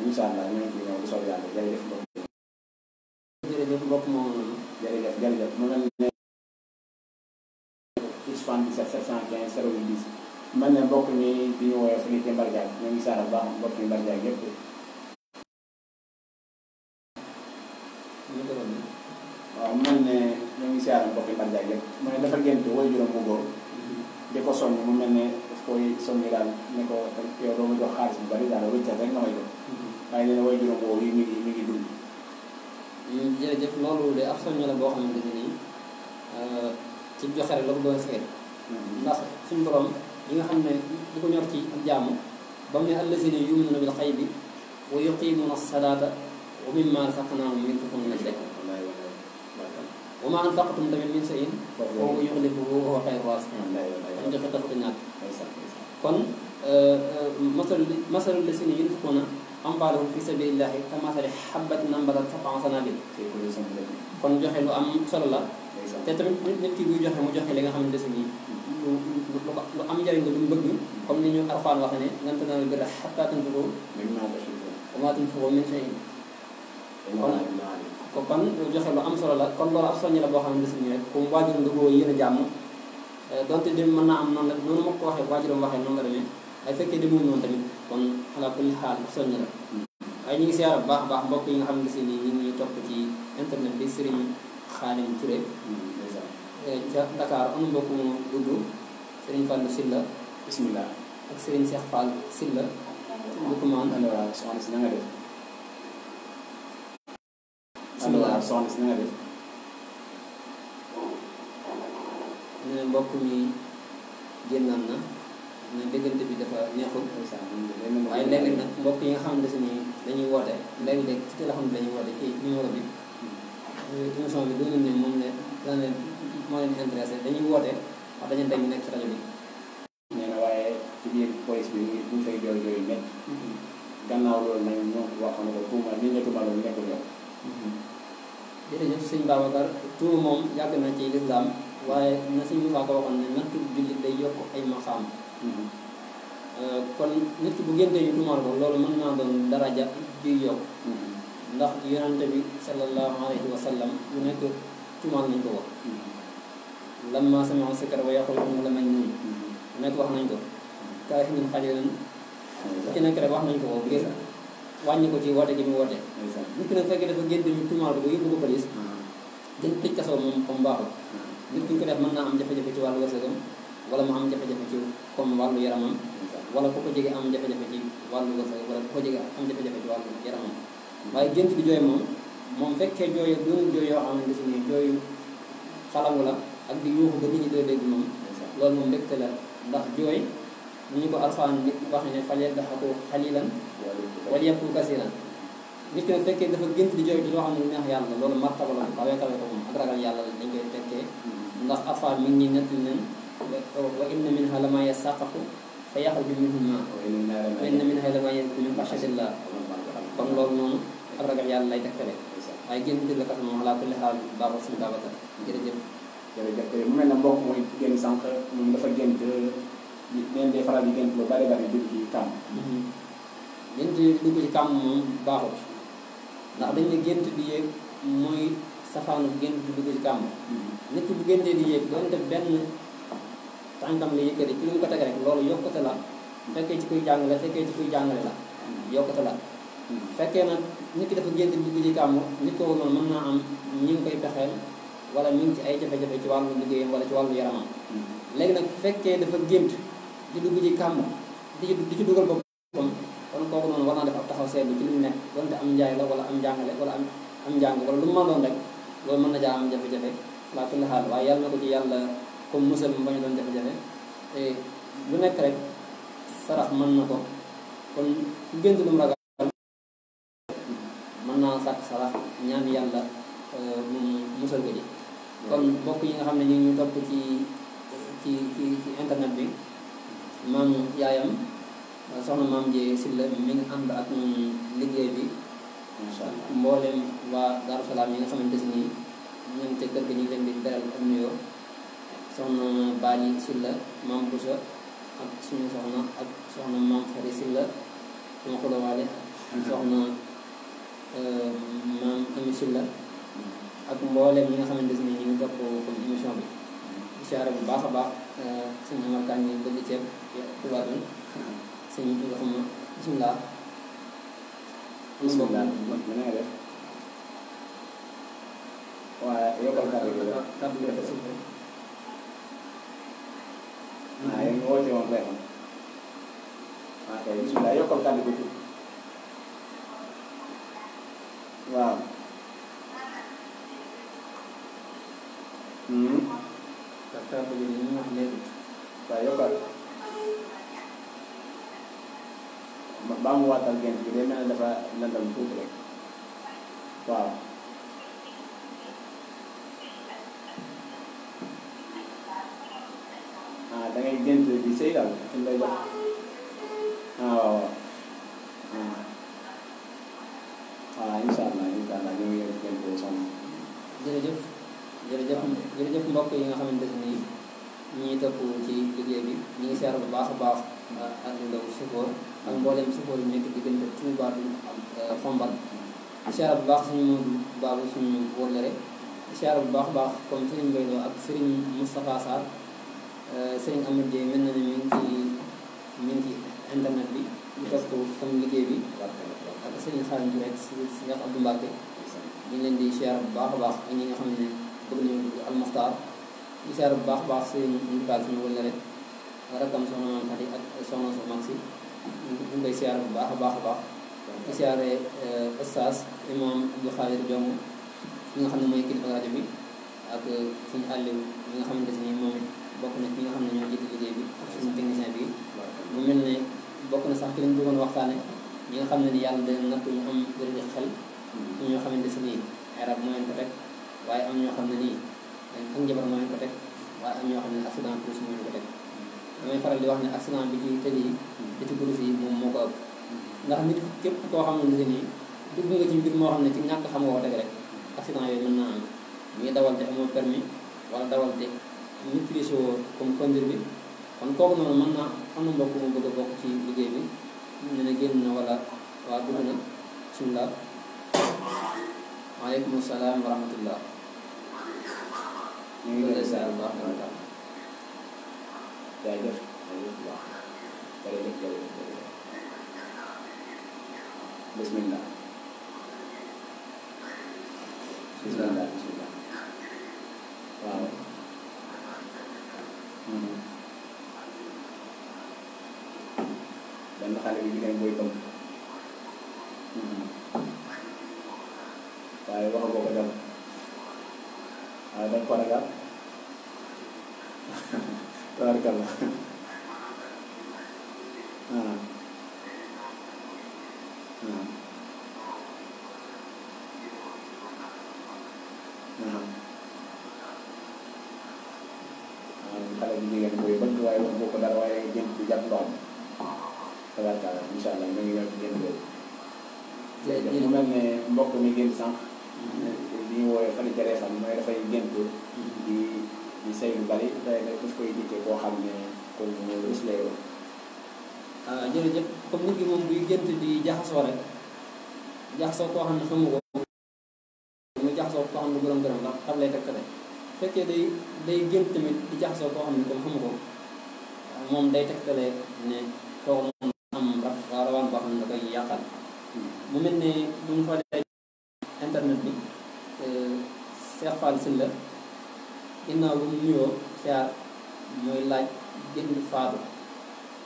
incha allah ñu ngi ñëw bu soobee yàlla jërëjëf mbokk
jërëjëf mbokk moom noonu
jërëjëf mu mel ne ci 77 715 08 10 man ne mbokk mi di ñu woowee fu ñu ci Mbarjaay ñoo ngi saara bu baax mbokk mi Mbarjaay yëpp waaw man ne ñoo ngi saara mbokk mi Mbarjaay yëpp mu ne dafa gént woy juróom bu góor di ko soññ mu mel ne daf koy soññ daal ne ko yow doo ma jox xaalis bu bari daal wëccal rek nga may jox waaye nee na woy juróom boobu yi mi ngi dund
jërëjëf loolu de ab soñño la boo xamante ne nii ci joxe rek la ko doon xeer ndax suñu borom yi nga xam ne di ko ñor ci ak jaamu ba mu ne allazina yu'minuna bil xaybi wa yuqimuna as-salata wa mimma razaqnahum yunfiquna lañ lekk wa ma anfaqtum tamit min shay'in fa huwa yukhlifuhu wa huwa khayru raasiqiin kon joxe taxut a ñàkk kon masalul lazina yunfiquna amwaalahum fi sabilillahi kamasali habbatin ambatat sab'a sanaabil kon joxe lu am solo la te tamit nit ki buy joxe mu joxe li nga xamante ne nii lu am njëriñ la lu mu bëgg comme ni ñu Alxuraan wax ne lan tanaalul birra hattaa tunfiqu wa maa tunfiqu min shay'in kon joxe lu am solo la kon loolu ab soññ la boo xamante ne nii rek comme waajuram da koo yéen a jàmm donte dem mën naa am noonu la noonu ma ko waxee waajuram waxee noonu la demee ay fekkee demul noonu tamit kon xalaa kulli xaal soññ la waaye ñu ngi siyaar bu baax a baax mbokk yi nga xam ne si nii ñu ngi topp ci internet bi Serigne Khadim Touré ca Dakar am mbokk mu dugg Serigne Fallou Silla
bismillah
ak Serigne Cheikh Fall Silla Ndoukoumane
allo soxna si na nga def allo soxna si na nga def
ñu ne mbokk mi génnaan na ne déggante bi dafa neexul waaye léeg-léeg nag mbokk yi nga xamante ne dañuy woote léeg-léeg ci téléphone bi dañuy woote ci numéro bi émission bi doonul ne moom ne dana leen moo leen intéressé dañuy woote wax dañu dañ nekk ci rajo bi
nee na waaye ci biir police bi bu ñu fay jooy jooy nekk gannaaw loolu nag ñoo wax na ko tuuma nit ñi tuuma loolu nekkul yow
jërëjëf sëñ Babacar tuuma moom yàgg na ci lislaam waaye na sëñ Moussa ko waxoon ne nattu jullit day yokk ay maqaam kon nit ki bu géntee ñu tuumaal ko loolu mën naa doon daraja juy yokk ndax yonante bi sallallahu alayhi wa sallam lu nekk tuumaal nañ ko wax lamma sami'u sikra wa yaquluna la majnun lu nekk wax nañ ko kaahinun qalilan ci nekk rek wax nañ ko ko ngir wàññi ko ci woote gi mu woote nit ki nag fekkee dafa génte ñu tuumaal ko ba yóbbu ko police gën tëj kaso moom comme baaxul nit ki ñu ko def mën naa am jafe-jafe ci wàllu wërsëgam wala mu am jafe-jafe ci comme wàllu yaramam wala ku ko jege am jafe-jafe ci wàllu wërsëg wala ku ko jege am jafe-jafe ci wàllu yaramam waaye gént di jooy moom fekkee jooy doonul jooy yoo xamante si nii jooyu xalamu la ak di yuuxu ba nit ñi doo dégg moom loolu moom mbégte la ndax jooy ni ñu ko Alxuraan nit wax ne falyadhaku qaliilan wal yabku kasiiran nit ki nag fekkee dafa gént di jooy ci loo xam ne lu neex yàlla loolu martaba la kawe kawe ko moom ak ragal yàlla dañ koy tekkee ndax Alxuraan mi ngi ñuy nettali nen wa inna minha lamaa yashaqqaqu fa yaxruju minhu maa wa inna minha lamaa yanzilu min xashyatillah kon loolu noonu ak ragal yàlla lay tekkale waaye génn dëgg la kat moom alaa kulli xaal baaxul suñu Babacar jërëjëf
mu mel ne mbokk mooy génn sànq moom dafa gént neen day faral di gént lu bari bari dugg ci kàmm
gént dugg ci kàmm moom baaxut ndax dañ ne gént di yéeg mooy safaanu gént di dugg ci kàmb nit ki bu géntee di yéeg doonte benn tànkam la yëkkati ci lu mu ko teg rek loolu yokkute la fekkee ci kuy jàngale fekkee ci kuy jàngale la yokkute la fekkee nag nit ki dafa gént dugg ci kàmb nit ko noonu mën naa am ñi ngi koy pexeel wala mi ngi ci ay jafe-jafe ci wàllu liggéeyam wala ci wàllu yaramam léegi nag fekkee dafa gént di dugg ci kàmb di ci dugal boppam kon kooku noonu war naa def ab taxaw seetlu ci li mu nekk donte am njaay la wala am jàngale wala am njàng wala lu mu mën doon rek loolu mën na jaa am jafe-jafe laa kulli xaal waaye yàlla na ko ci yàlla comme musal mu bañ a doon jafe-jafe te lu nekk rek sarax mën na ko kon ku gént lu mu ragal mën naa sàkk sarax ñaan yàlla mu musal ko ji kon mbokk yi nga xam ne ñu ngi topp ci internet bi maam yaayam soxna maam Ndié Sylla mi ngi ànd ak ñun liggéey bi
macha allah
mboolem waa Darou Salaam yi nga xamante ni ñu ngi ca kër gi ñu ngi leen di beral ak nuyoo soxna Bali Sylla maam Boussa ak suñu soxna ak soxna maam Xari Sylla suñu xulawaale soxna maam Ami Sylla ak mboolem ñi nga xamante ni ñu ngi topp comme émission bi siyaare bu baax a baax suñu Amar Kane ñu bëgg ceeb tubaab yi suñu nga xam bisimilah
bisimilah mën nga def waaye yokkal kàddu gi la
kàddu gi dafa suuf
yéen nga woote woon téléphone kay bisimilah yokkal kàddu gi tuuti waaw
kàddu gi ñu wax léegi
waaw yokkal baa mu waatal gént gi day mel ne dafa lëndam tuuti rek waaw da ngay gént di sëy daal fi mu lay jox waaw waaw incha allah ñu ngi leen di gént soxna
jërëjëf mbokk yi nga xamante ni ñi topp ci liggéey bi ñu ngi seer bu baax a baax ak ndaw sufoor ak mboolem sufoor yi nekk diggante Touba ak Xombal seer bu baax suñu Modou Babou suñu wóllare seer bu baax a baax comme Serigne Mbaye Lo ak Serigne Moustapha Sarr Serigne Amadou Dieye mel na ne mi ngi ci internet bi ñu topp comme liggéey bi ak Serigne Xaalim Touré si nga Abdou Mbacke ñu ngi leen di seer bu baax a baax ak ñi nga xam ne bëgg nañu dugg Al Mokhtar di seer bu baax a baax Serigne Ndifal suñu wóllare rakkam soxna Maam Xadi ak soxna su mag si ñu ngi koy seer bu baax a baax a baax di seere Oustaz Imam Abdou Khadir Diong ñi nga xam ne mooy kilifa rajo bi ak suñu àlliw ñi nga xamante ni moom it bokk na ñi nga xam ne ñoo jiite liggéey bi ak suñu technicien bi mu mel ne bokk na sax ci lañ bëggoon waxtaane ñi nga xam ne ni yàlla dana natt ñu am wér xel ñoo xamante si nii arab moo leen ko teg waaye am ñoo xam ne nii ak njabar moo leen ko teg waaye am ñoo xam ne accident course moo leen ko teg damay faral di wax ne accident bi ci tëli yi bi ci course yi moom moo ko ëpp ndax nit képp koo xam ne nii dugg nga ci mbir moo xam ne ci ñàkk xam nga ko teg rek accident yooyu mën naa am muy dawal te amoo permis wala dawal te maîtrise woo comme conduire bi kon kooku noonu mën naa am na mbokk mu bëgg a bokk ci liggéey bi ñu ne génn na wala waa dugg na bismillah waaleykum salaam wa rahmatullah
ñu ngi lay
seer bu baax
jaajëf jërëjëf bismillah bismillah waaw benn xale bi jigéen booy bëgg waaye wax boo ko dem waaye dañ ko ragal tabarkalla xale bu jigéen booy bëgg waaye wax boo ko dara waaye génn di jàpp ndox tabarkalla incha allah ñu ngi ñëw ci génn boobu mu mel ne mbokk mi génn sànq li ñu woowee fali ca reefan mooy dafay gént di say lu bari day daf koy dikkee koo xam ne kon mu rus lay woon
jërëjëf comme nit ki moom buy gént di jaxasoo rek jaxasoo koo xam ne xamu ko jaxasoo koo xam ne borom gërëm la rab lay tegtale fekkee day gént tamit di jaxasoo koo xam ne comme xamu ko moom day tegtale ne kooku moom am rab waa rawaan boo xam ne da koy yàqal mu mel ne bu ñu xoolee internet bi Cheikh Fall Sylla ginnaaw bu mu nuyoo siyaar mooy laaj gént faatu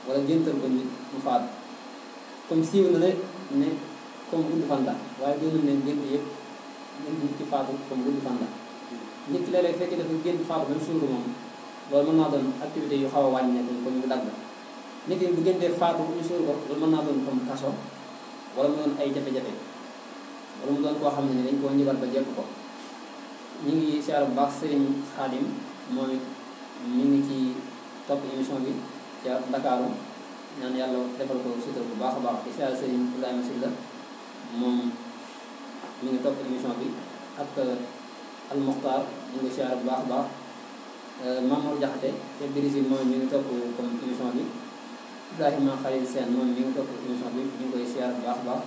wala géntal ko nit mu faatu comme siiw na ne comme gudd fan la waaye doonul ne gént yëpp gént nit ki faatu comme gudd fan la nit ki léeg-léeg fekkee dafa gént faatu même suur moom loolu mën naa doon activité yu xaw a wàññeeku comme ñu dagg nit ki bu géntee faatu ñu suur ko loolu mën naa doon comme kaso wala mu doon ay jafe-jafe wala mu doon koo xam ne dañ koo njëbal ba jekk ko ñu ngi siyaar bu baax Serigne Khadim moom it ñu ngi ci topp émission bi ca Ndakaaru ñaan yàlla defal ko sutura bu baax a baax di siyaar Serigne Ibrahima Sylla moom mi ngi topp émission bi ak Al Mokhtar ñu ngi siyaar bu baax a baax Mamour Diakhaté ca Brésil moom mi ngi topp comme émission bi Ibrahima Khalil Sène moom mi ngi topp émission bi ñu ngi koy siyaar bu baax a baax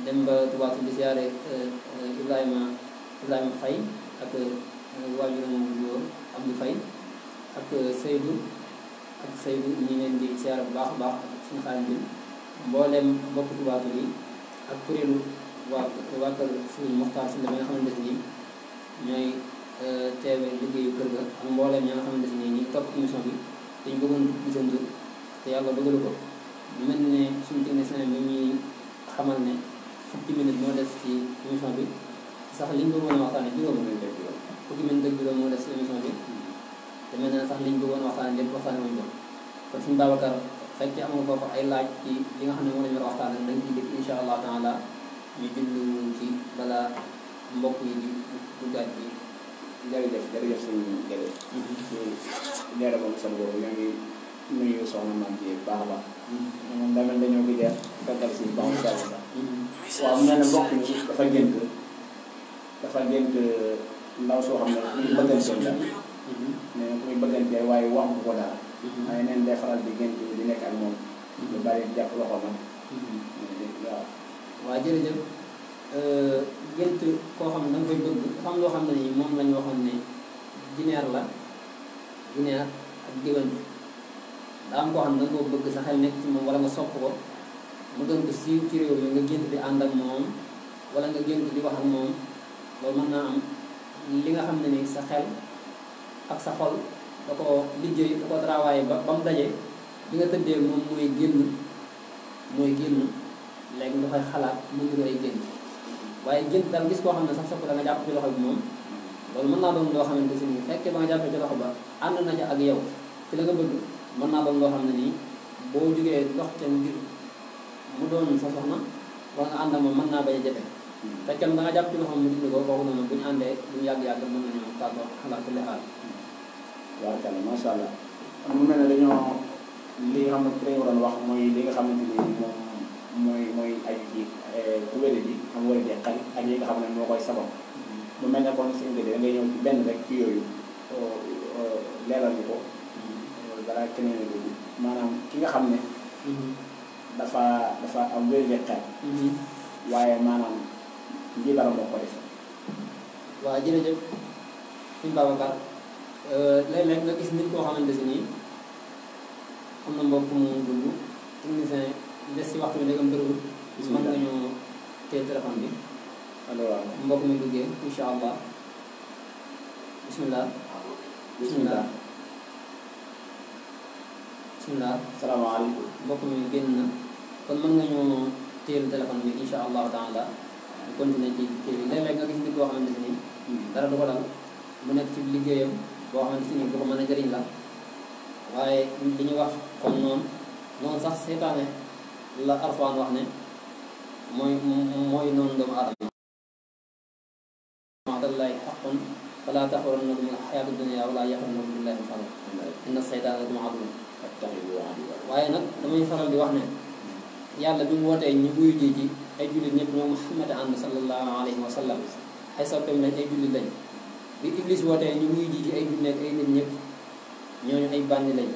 dem ba tubaab di siyaare Ibrahima Faye ak waajuram bu góor Abdou Faye ak Seydou ñu leen di siyaare bu baax a baax ak suñu xaalis bi mbooleem mbokk tubaab yi ak kuréelu waa kër suñu Mokhtar si la nga xamante ni ñooy teewe liggéeyu kër ga ak mbooleem ñi nga xamante ni ñi topp émission bi dañu bëggoon di seen tur te yàlla dogalu ko mel ne suñu technicien bi ñuy xamal ne fukki minute moo des ci émission bi sax liñ bëggoon a waxtaane fukki minute ak juróom moo des ci émission bi te mel na sax liñ bëggoon a waxtaane lépp waxtaane wuñ ko kon suñu Babacar fekkee am nga foofu ay laaj ci li nga xam ne moo lañu war a waxtaane dañ ci dégg insha allah taala ñu jublu ci balaa mbokk yi di duggaat bi
jërëjëf suñu jërëjëf ci leera moom sa boobu ñoo ngi nuyu soxna maam ji baax a baax moom daa mel dañoo gëj a gàggal si baax sax waaw mu mel ne mbokk mi dafa gént ndaw soo xam ne muy bëgganteel la nee na muy bëgganteel waaye wax ko daal waaye neen day faral di gént di nekk ak moom lu bari jàpp loxo nag
waaw jërëjëf gént koo xam ne da nga koy bëgg dafa am loo xam ne nii moom lañu waxoon ne jineer ak diwant daa am koo xam ne da nga koo bëgg sa xel nekk ci moom wala nga sopp ko mu doon ko siiw ci réew mi nga gént di ànd ak moom wala nga gént di wax ak moom loolu mën naa am li nga xam ne ni sa xel ak sa xol da ko liggéey da ko travaillé ba mu daje bi nga tëddee moom mooy génn léegi nga koy xalaat mu ngi ay gént waaye gént daal gis koo xam ne sax sopp da nga jàpp ci loxo bi moom loolu mën naa doon loo xamante si nii fekkee ba nga jàppee ci loxo ba ànd na ca ak yow ci la nga bëgg mën naa doon loo xam ne nii boo jógee dox ca ngir mu doon sa soxna wala nga ànd ak moom mën naa bañ a jafe fekkee da nga jàpp ci loxo mu dindi ko kooku noonu bu ñu àndee bu ñu yàgg-yàgg mën nañoo tàggoo xalaat ku lexaal
waaw kàlla macha allah mu mel ne dañoo li nga xam ne dañu waroon wax mooy li nga xamante ni moom mooy aju ci ku wéré bi am wéré di xel ak yi nga xam ne moo koy sabab mu mel ne kon suñu da ngay ñëw ci benn rek ci yooyu leeral ni ko balaa keneen a dugg maanaam ki nga xam ne dafa am wéré di xel waaye maanaam njibaram moo ko def
waaw jërëjëf suñu Babacar léeg-léeg nga gis nit koo xamante si nii am na mbokk mu dugg technicien des si waxtu bi ndegam bëriwul mën nga ñu téye téléphone bi
allo waaw
mbokk mi duggee insha allah bismillah
salaamaaleykum
mbokk mi génn na kon mën nga ñu téye téléphone bi insha allahu taala ñu continuer ci kii bi léeg-léeg nga gis nit koo xamante si nii dara du ko dal mu nekk ci liggéeyam boo xamante si nii bu ko mën a jëriñ la waaye li ñu wax comme noonu sax seytaane la Alxuraan wax ne mooy noonu doomu aadama wa'dallaahi haqqun falaa taxurrannakum al-hayaatu dunya wala yaxurrannakum billaahi al-gharuur inna seytaana lakum aduwwun fattaxizuuhu aduwwan waaye nag damay faral di wax ne yàlla bi mu wootee ñu wuyu ji ci ay jullit ñëpp ñoo Muhammad ànd sallallahu alayhi wa sallam ay soppeem lañ ay jullit lañ bi Iblis wootee ñu wuyu ji ci ay jullit nekk ay nit ñëpp ñooñu ay bànni lañ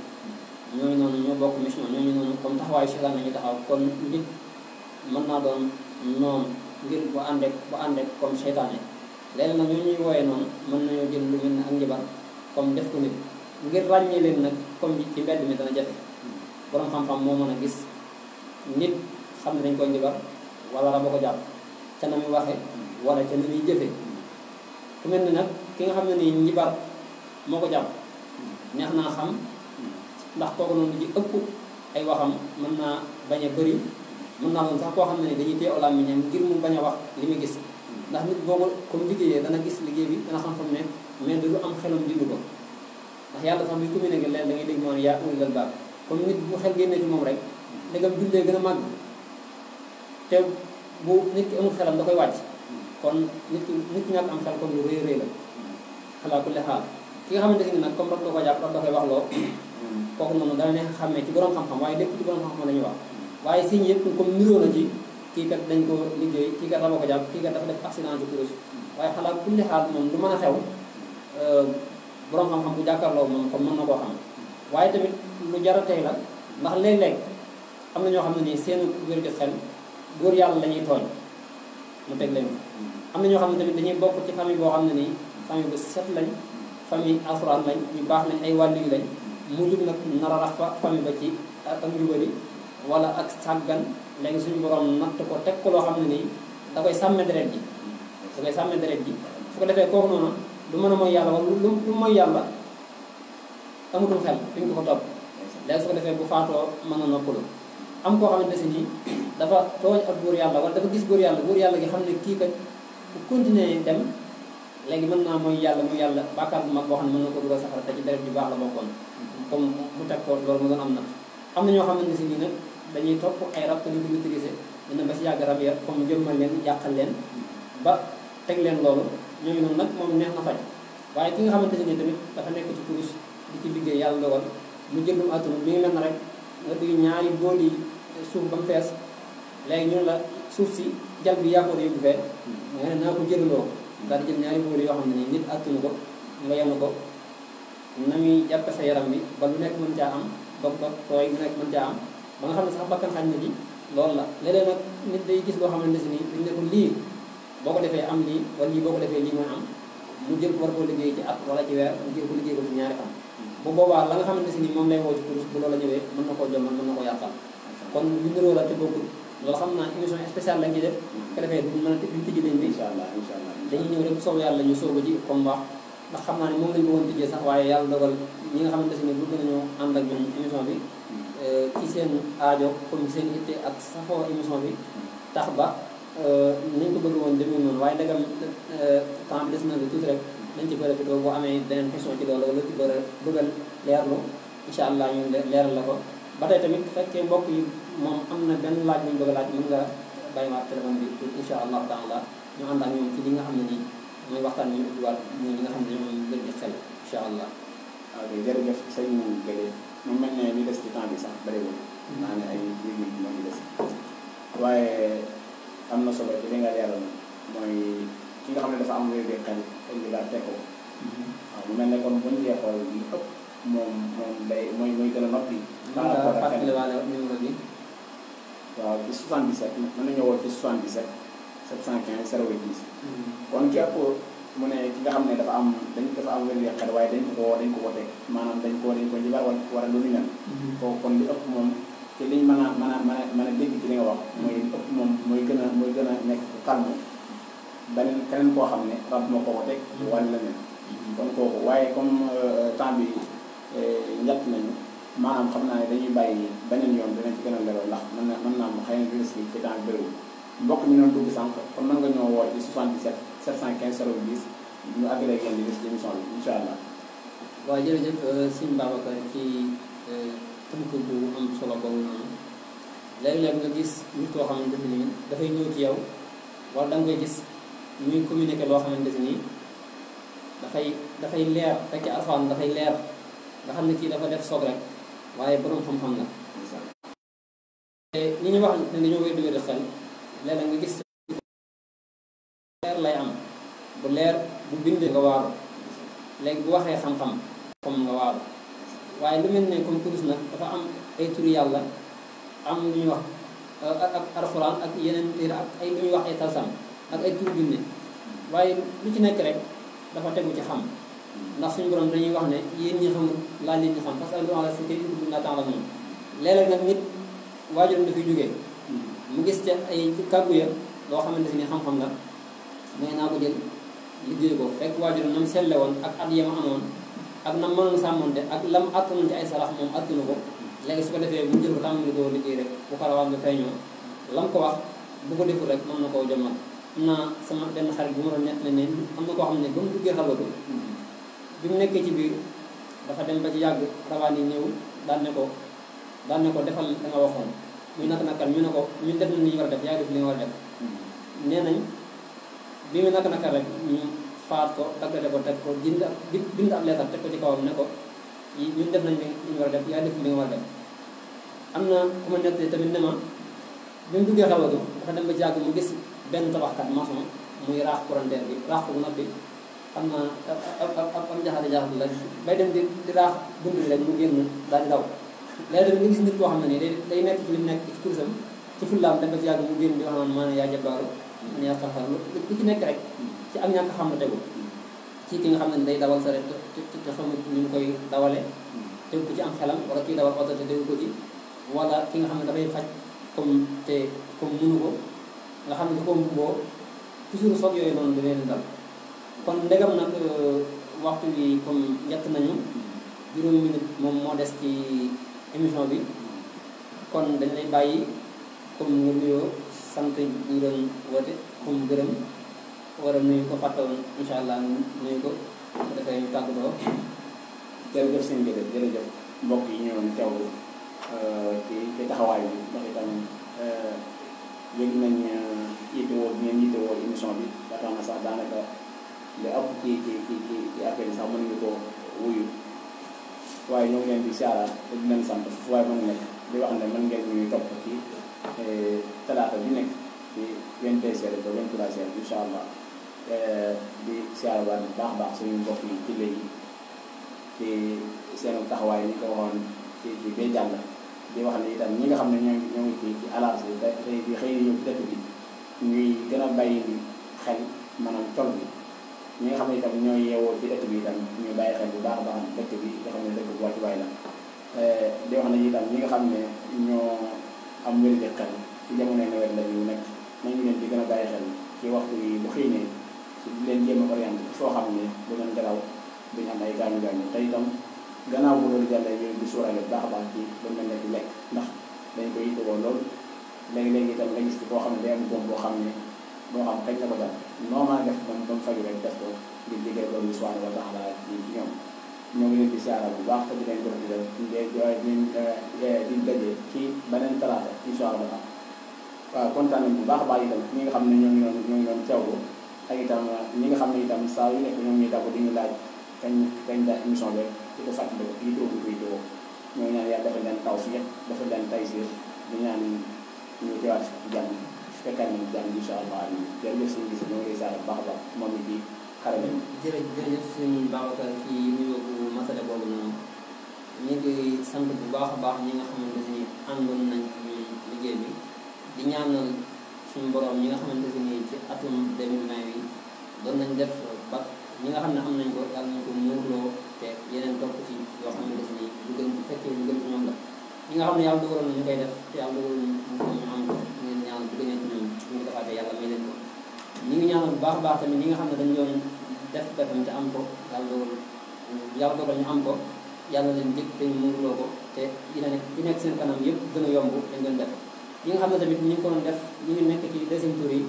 ñooñu noonu ñoo bokk mission ñooñu noonu comme taxawaayu seytaan nañu taxaw kon nit mën naa doon noonu ngir bu àndeek comme seytaane léeg nag ñoo ñuy wooyee noonu mën nañoo jël lu mel ne ak njabar comme def ko nit ngir ràññee leen nag comme ci mbedd mi dana jafe borom xam-xam moo mën a gis nit xam ne dañ koy njabar wala rab ko jàpp ca na muy waxee wala ca na muy jëfe ku mel ni nag ki nga xam ne nii njibar moo ko jàpp neex naa xam ndax kooku noonu ji ëpp ay waxam mën naa bañ a bëri mën naa doon sax koo xam ne ni dañuy téye làmmiñam ngir mu bañ a wax li muy gis ndax nit boo ko comme liggéeyee dana gis liggéey bi dana xam fa mu nekk mais du lu am xelam dindu ko ndax yàlla sax buy communiqué leen da ngay dégg moom yaa ulil albaab comme nit bu xel génnee ci moom rek ndegam jullee gën a màgg te bu nit ki amul xelam da koy wàcc kon nit ki ñàkk am xel kon lu rëy rëy la xalaa kulli xaal ki nga xamante ni nag comme rab da ko jàpp rab da koy wax loo kooku noonu dana neex xàmmee ci borom xam-xam waaye lépp ci borom xam-xam la ñuy wax waaye signes yëpp comme niroo na ci kii kat dañ ko liggéey kii kat rab ko jàpp kii kat dafa def accident ci kurus waaye xalaa kulli xaal moom lu mën a xew borom xam-xam bu jàkkaarloo moom comme mën na koo xam waaye tamit lu jar a tey la ndax léeg-léeg am na ñoo xam ne nii seen wér gi xel góor yàlla la ñuy tooñ mu teg leen am na ñoo xam ne tamit dañuy bokk ci famille boo xam ne nii famille bu set lañ famille alxuraan lañ ñu baax lañ ay wàllu yu lañ mujjul nag nar a rax fa famille ba ci ak njubali wala ak sàggan léegi suñu borom natt ko teg ko loo xam ne nii da koy sàmme deret ji da koy sàmme deret ji su ko defee kooku noonu lu mën a mooy yàlla wala lu mooy yàlla amutum xel duñ ko ko topp léegi su ko defee bu faatoo mën a noppalu am koo xamante si nii dafa tooñ ak góor yàlla wala dafa gis góor yàlla gi xam ne kii kat bu continuer dem léegi mën naa mooy yàlla bàkkaar bu mag boo xam ne mën na ko dugal safara te ci deret ju baax la bokkoon comme mu teg ko loolu mu doon am na am na ñoo xamante si nii nag dañuy topp ay rab te ñu ko maîtriser dina ba si yàgg rab ya comme jëmmal leen yàqal leen ba teg leen loolu ñooñu noonu nag moom neex na faj waaye ki nga xamante ne nii tamit dafa nekk ci kurus di ci liggéey yàlla dogal mu jël lu mu àttanu mi ngi mel na rek nga duy ñaari booli suuf ba mu fees léegi ñu ne la suuf si jal bi yaa ko yóbbu fee nga ne naa ko jëluloo daal di jël ñaari booli yoo xam ne nii nit àttanu ko nga yenu ko na muy jàppe sa yaram bi ba lu nekk mën caa am dog tooy lu nekk mën caa am ba nga xam ne sax bakkan xañ na ji loolu la léeg-léeg nag nit day gis loo xamante ne nii dañ ne ko lii boo ko defee am lii wala lii boo ko defee lii mooy am mu jël ko war koo liggéey ci at wala ci weer mu jël ko liggéey ko ci ñaari fan bu boobaa la nga xamante ne nii moom lay woo ci kurus bu loolu la ñëwee mën na koo jommal mën na ko yàqal kon lu niroo la te bokkul loolu xam naa émission spéciale lañ ci def ko defee duñ mën a duñ tijji leen bi dañuy ñëw rek soow yàlla ñu sooba ji comme wax ndax xam naa ne moom lañ bëggoon tijjee sax waaye yàlla dogal ñi nga xamante ne bëgg nañoo ànd ak ñun émission bi ci seen aajo comme seen itte ak safoo émission bi tax ba nañ ko bëgg woon demee noonu waaye ndegam temps bi des na la tuuti rek nañ ci profité boo amee beneen question ci loolu wala ci bëgg a leerlu incha allah ñu leeral la ko ba tey tamit fekkee mbokk yi moom am na benn laaj bu ñu bëgg a laaj mën nga bàyyiwaat téléphone bi tuuti incha allahu taala ñu ànd ak ñoom ci li nga xam ne nii mooy waxtaan bi ñu ubbiwaat muy ñi nga xam ne ñoom gën di xel incha allah.
ok jërëjëf sëñ Guèye mu mel ne li des ci temps bi sax bëriwul. naa ne ay minutes moo ngi des waaye am na solo ci li nga leeral mooy ki nga xam ne dafa am wér-gu xel dañ ko daal teg ko. waaw mu mel ne kon buñ cee xool li ëpp moom day mooy gën a noppi. par rapport ak kenn
numéro bi.
waaw ci 77 mën nañoo woo ci 77 715 08 10. kon ki ëpp mu ne ki nga xam ne dafa am wér-gu xel waaye dañ ko teg maanaam dañ ko jibar wala lu ni mel. kon li ëpp moom ci liñ mën a dégg ci li nga wax mooy li ëpp moom mooy gën a nekk calme keneen koo xam ne rab moo ko teg wala leneen. kon kooku waaye comme temps bi njëkk nañu maanaam xam naa ne dañuy bàyyi beneen yoon dinañ ci gën a leeral ndax mën naa am xëy na virus bi ci temps bi bëriwul mbokk mi noonu dugg sànq kon mën nga ñoo woo ci 77 715 010 ñu àggale ngeen di gis ci émission bi incha allah.
waaw jërëjëf sëñ Babacar ci tënk bu am solo boobu noonu léeg-léeg nga gis nit koo xamante ne nii dafay ñëw ci yow wala da nga koy gis muy communiquer loo xamante ne nii dafay leer fekk alxuraan dafay leer nga xam ne kii dafa def soog rek waaye borom xam-xam la. ñi ñu wax ne dañoo wér di xel léeg-léeg nga gis leer lay am bu leer bu bindee nga waaru léegi bu waxee xam-xam comme nga waaru waaye lu mel ne comme kurus nag dafa am ay turi yàlla am lu ñuy wax ak alxuraan ak yeneen téere ak ay lu ñuy wax ay talsam ak ay turu binde waaye lu ci nekk rek dafa tegu ci xam ndax suñu borom dañuy wax ne yéen ñi xamul laaj leen ñi xam parce que lu ala si kër yi dugg naa temps la moom léeg-léeg nag nit waajuram dafay jógee mu gis ca ay kàggu ya loo xamante si ni xam-xam la mooy naa ko jël liggéey ko fekk waajuram nam selle woon ak at yema amoon ak nam mënoon sàmmonte ak lam attanoon ci ay sarax moom attanu ko léegi su ko defee mu jël ko tàmbali doo liggéey rek bu xalawaam nga feeñoo lam ko wax bu ko deful rek mën na koo jommal am naa sama benn xarit bu ma doon nettali ne am na koo xam ne ba mu duggee xalwatu bi mu nekkee ci biir dafa dem ba ci yàgg rawaan yi ñëw daan ne ko defal da nga waxoon muy naka ñu ne ko ñun def nañ li ñu war a def yaa def li nga war a def nee nañ bi mu naka rek ñu faat ko daggate ko teg ko bind ab leetar teg ko ci kawam ne ko ñun def nañ li ñu war a def yaa def li nga war a def am na ku ma nettali tamit ne ma bi mu duggee xalwatu dafa dem ba ci yàgg mu gis benn tabaxkat maçon muy raax couranteer bi raax ko bu noppi xam naa am jaxate la bay dem di raax bunt bi rek mu génn daal di daw léegi tamit nga gis nit koo xam ne nii day nekk ci li mu nekk ci kursam ci fullaam dem ba ci yàgg mu génn di wax naan maanaam yaa jabaaru man yaa xar lu ci nekk rek ci ak ñàkk xam la tegu ci ki nga xam ne day dawal saret te xamul ñu ngi koy dawale tegu ko ci am xelam wala kii dawal oto te tegu ko ci wala ki nga xam ne dafay faj comme mënu ko nga xam ne da ko mbubboo toujours soog yooyu noonu da leen dal kon ndegam nag waxtu bi comme ñett nañu juróomi minute moom moo des ci émission bi kon dañ lay bàyyi comme nga nuyoo sant ñu doon woote comme gërëm war a nuyu ko fàttewoon incha allah nuyu ko dafay ñu tàggatoo.
jërëjëf sëñ bi jërëjëf mbokk yi ñëwoon teewlu ci taxawaay bi ndax itam yëg nañ yittewoo ngeen yittewoo émission bi ba tax na sax daanaka li ëpp ci affaire yi sax mën nga ko wuyu waaye ñoo ngi leen di siyaara te di leen sant fu waaye mën nekk di wax ne mën ngeen ñuy topp ci talaata bi nekk ci 22h ba 23h incha allah di siyaara waat bu baax a baax suñu mbokk yi ci léegi ci seen taxawaay ni ko waxoon ci bay jàll di wax ne itam ñi nga xam ne ñoo ngi ci alage bi tey di xëy na ñëw ci dëkk bi ñuy gën a bàyyi xel maanaam tool bi ñi nga xam ne itam ñooy yeewoo ci dëkk bi itam ñu bàyyi xel bu baax a baax dëkk bi nga xam ne dëkk bu wàccuwaay la di wax ne itam ñi nga xam ne ñoo am wér-gu xel ci jamonoy nawet la ñu nekk nañu leen di gën a bàyyi xel ci waxtu yi bu xëy ne ci leen jéem a orienté foo xam ne du leen garaw duñu am ay gaañu-gaañu te itam gannaaw bu loolu jàllee ñu di suuraale bu baax a baax ci lu mel ne di lekk ndax dañ koy yittewoo lool léegi-léegi itam nga gis ci koo xam ne day am doom boo xam ne moo xam kañ la ko dal noo mën a def ba mu faju rek def ko ngir liggéey loolu subhanahu wa taala ci ñoom ñoo ngi leen di siyaara bu baax te di leen jox di daje ci beneen talaata incha allah waaw kontaan nañ bu baax a baax itam ñi nga xam ne ñoo ngi doon teewlu ak itam ñi nga xam ne itam saa yu nekk ñoom ñuy daw di ñu laaj kañ daal émission bi di ko fàttali ko kii doogu koy doo ñoo ñaan yàlla dafa leen taw fii dafa leen taysir di ñaan ñu teewaat ci jàmm fekkaat nañu jàmm incha allah jërëjëf suñu gis ñoo ngi lay siyaara bu baax a baax moom it di xare nañu
jërëjëf suñu Babacar ci nuyoo bu matale boobu noonu ñu ngi sant bu baax a baax ñi nga xamante ni àndoon nañ ñu liggéey bi di ñaanal suñu borom ñi nga xamante ni ci atum 2020 bi doon nañ def ba ñi nga xam ne am nañ ko yàlla nañ ko muurloo te yeneen topp ci yoo xamante ni lu gën bu fekkee lu gën ci ñoom la ñi nga xam ne yàlla dogaloon na ñu koy def te yàlla dogaloon ñu am ko ñu ngi ñaan bu gënee ci ñoom bu ñu defaatee yàlla may leen ko ñi ngi ñaanal bu baax a baax tamit ñi nga xam ne dañ doon def defam te am ko yàlla dogal ñu am ko yàlla leen jëkk te ñu muurloo ko te dina nekk seen kanam yëpp gën a yomb dañ doon def ñi nga xam ne tamit ñi ngi ko doon def ñu ngi nekk ci deuxième tour yi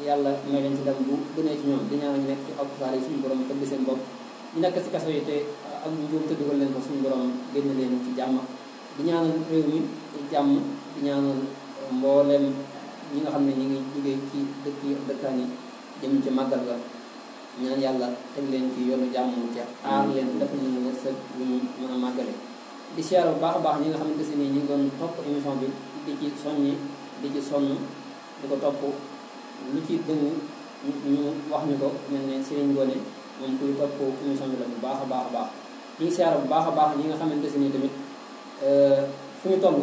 yàlla may leen ci dem bu gënee ci ñoom di ñaanal ñu nekk ci hôpital yi suñu borom tëgg seen bopp ñu nekk ci kaso yi te ak njuum te dugal leen ko suñu borom génn leen ci jàmm di ñaanal réew mi ci jàmm di ñaanal mboolem ñi nga xam ne ñi ngi jógee ci dëkk yi dëkkaan yi jëm ci màggal ga ñaan yàlla teg leen ci yoonu jàmm ca aar leen def leen wërsëg lu ñu mën a màggale di siyaare bu baax a baax ñi nga xamante ne ñi ngi doon topp émission bi di ci soññi di ci sonn di ko topp lu ci dëng ñu wax ñu ko mel ne Serigne Ngoné moom kuy topp émission bi la bu baax a baax a baax ñi ngi siyaare bu baax a baax ñi nga xamante ne tamit fu ñu toll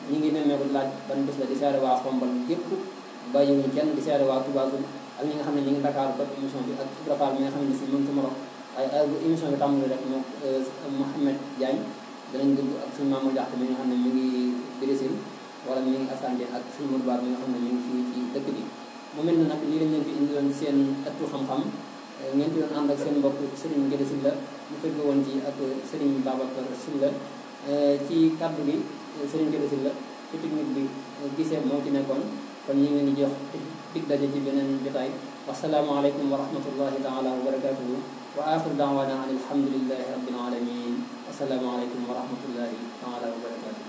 ñi ngi nemmeeku laaj ban bés la di siyaare waa Xombal gépp bàyyiwuñ kenn di siyaare waa Touba ak ñi nga xam ne ñi ngi Dakar topp émission bi ak Ibra Fall mi nga xam ne si mu ngi ci Maroc waaye bu émission bi tàmbali rek moom Mouhamed Diagne danañ dugg ak suñu Mamadou Diakhaté mi nga xam ne mi ngi Brésil wala mi ngi Assane ak suñu Modou Ba mi nga xam ne mi ngi fii ci dëkk bi mu mel ne nag lii lañ leen fi indiloon seen ëttu xam-xam ngeen ci doon ànd ak seen mbokk Serigne Guédé Sylla mu fekk woon ci ak Serigne Babacar Sylla ci kaddu gi Serigne Guédé Sylla ci technique bi gisee moo ci nekkoon kon ñu ngi leen di jox dig daje ci beneen jotaay wasalaamaaleykum wa rahmatullahi taala wa barakatuhu wa axiru daawaana an alhamdulillahi rabbil alamin wasalaamaaleykum wa rahmatullahi taala wa barakatuhu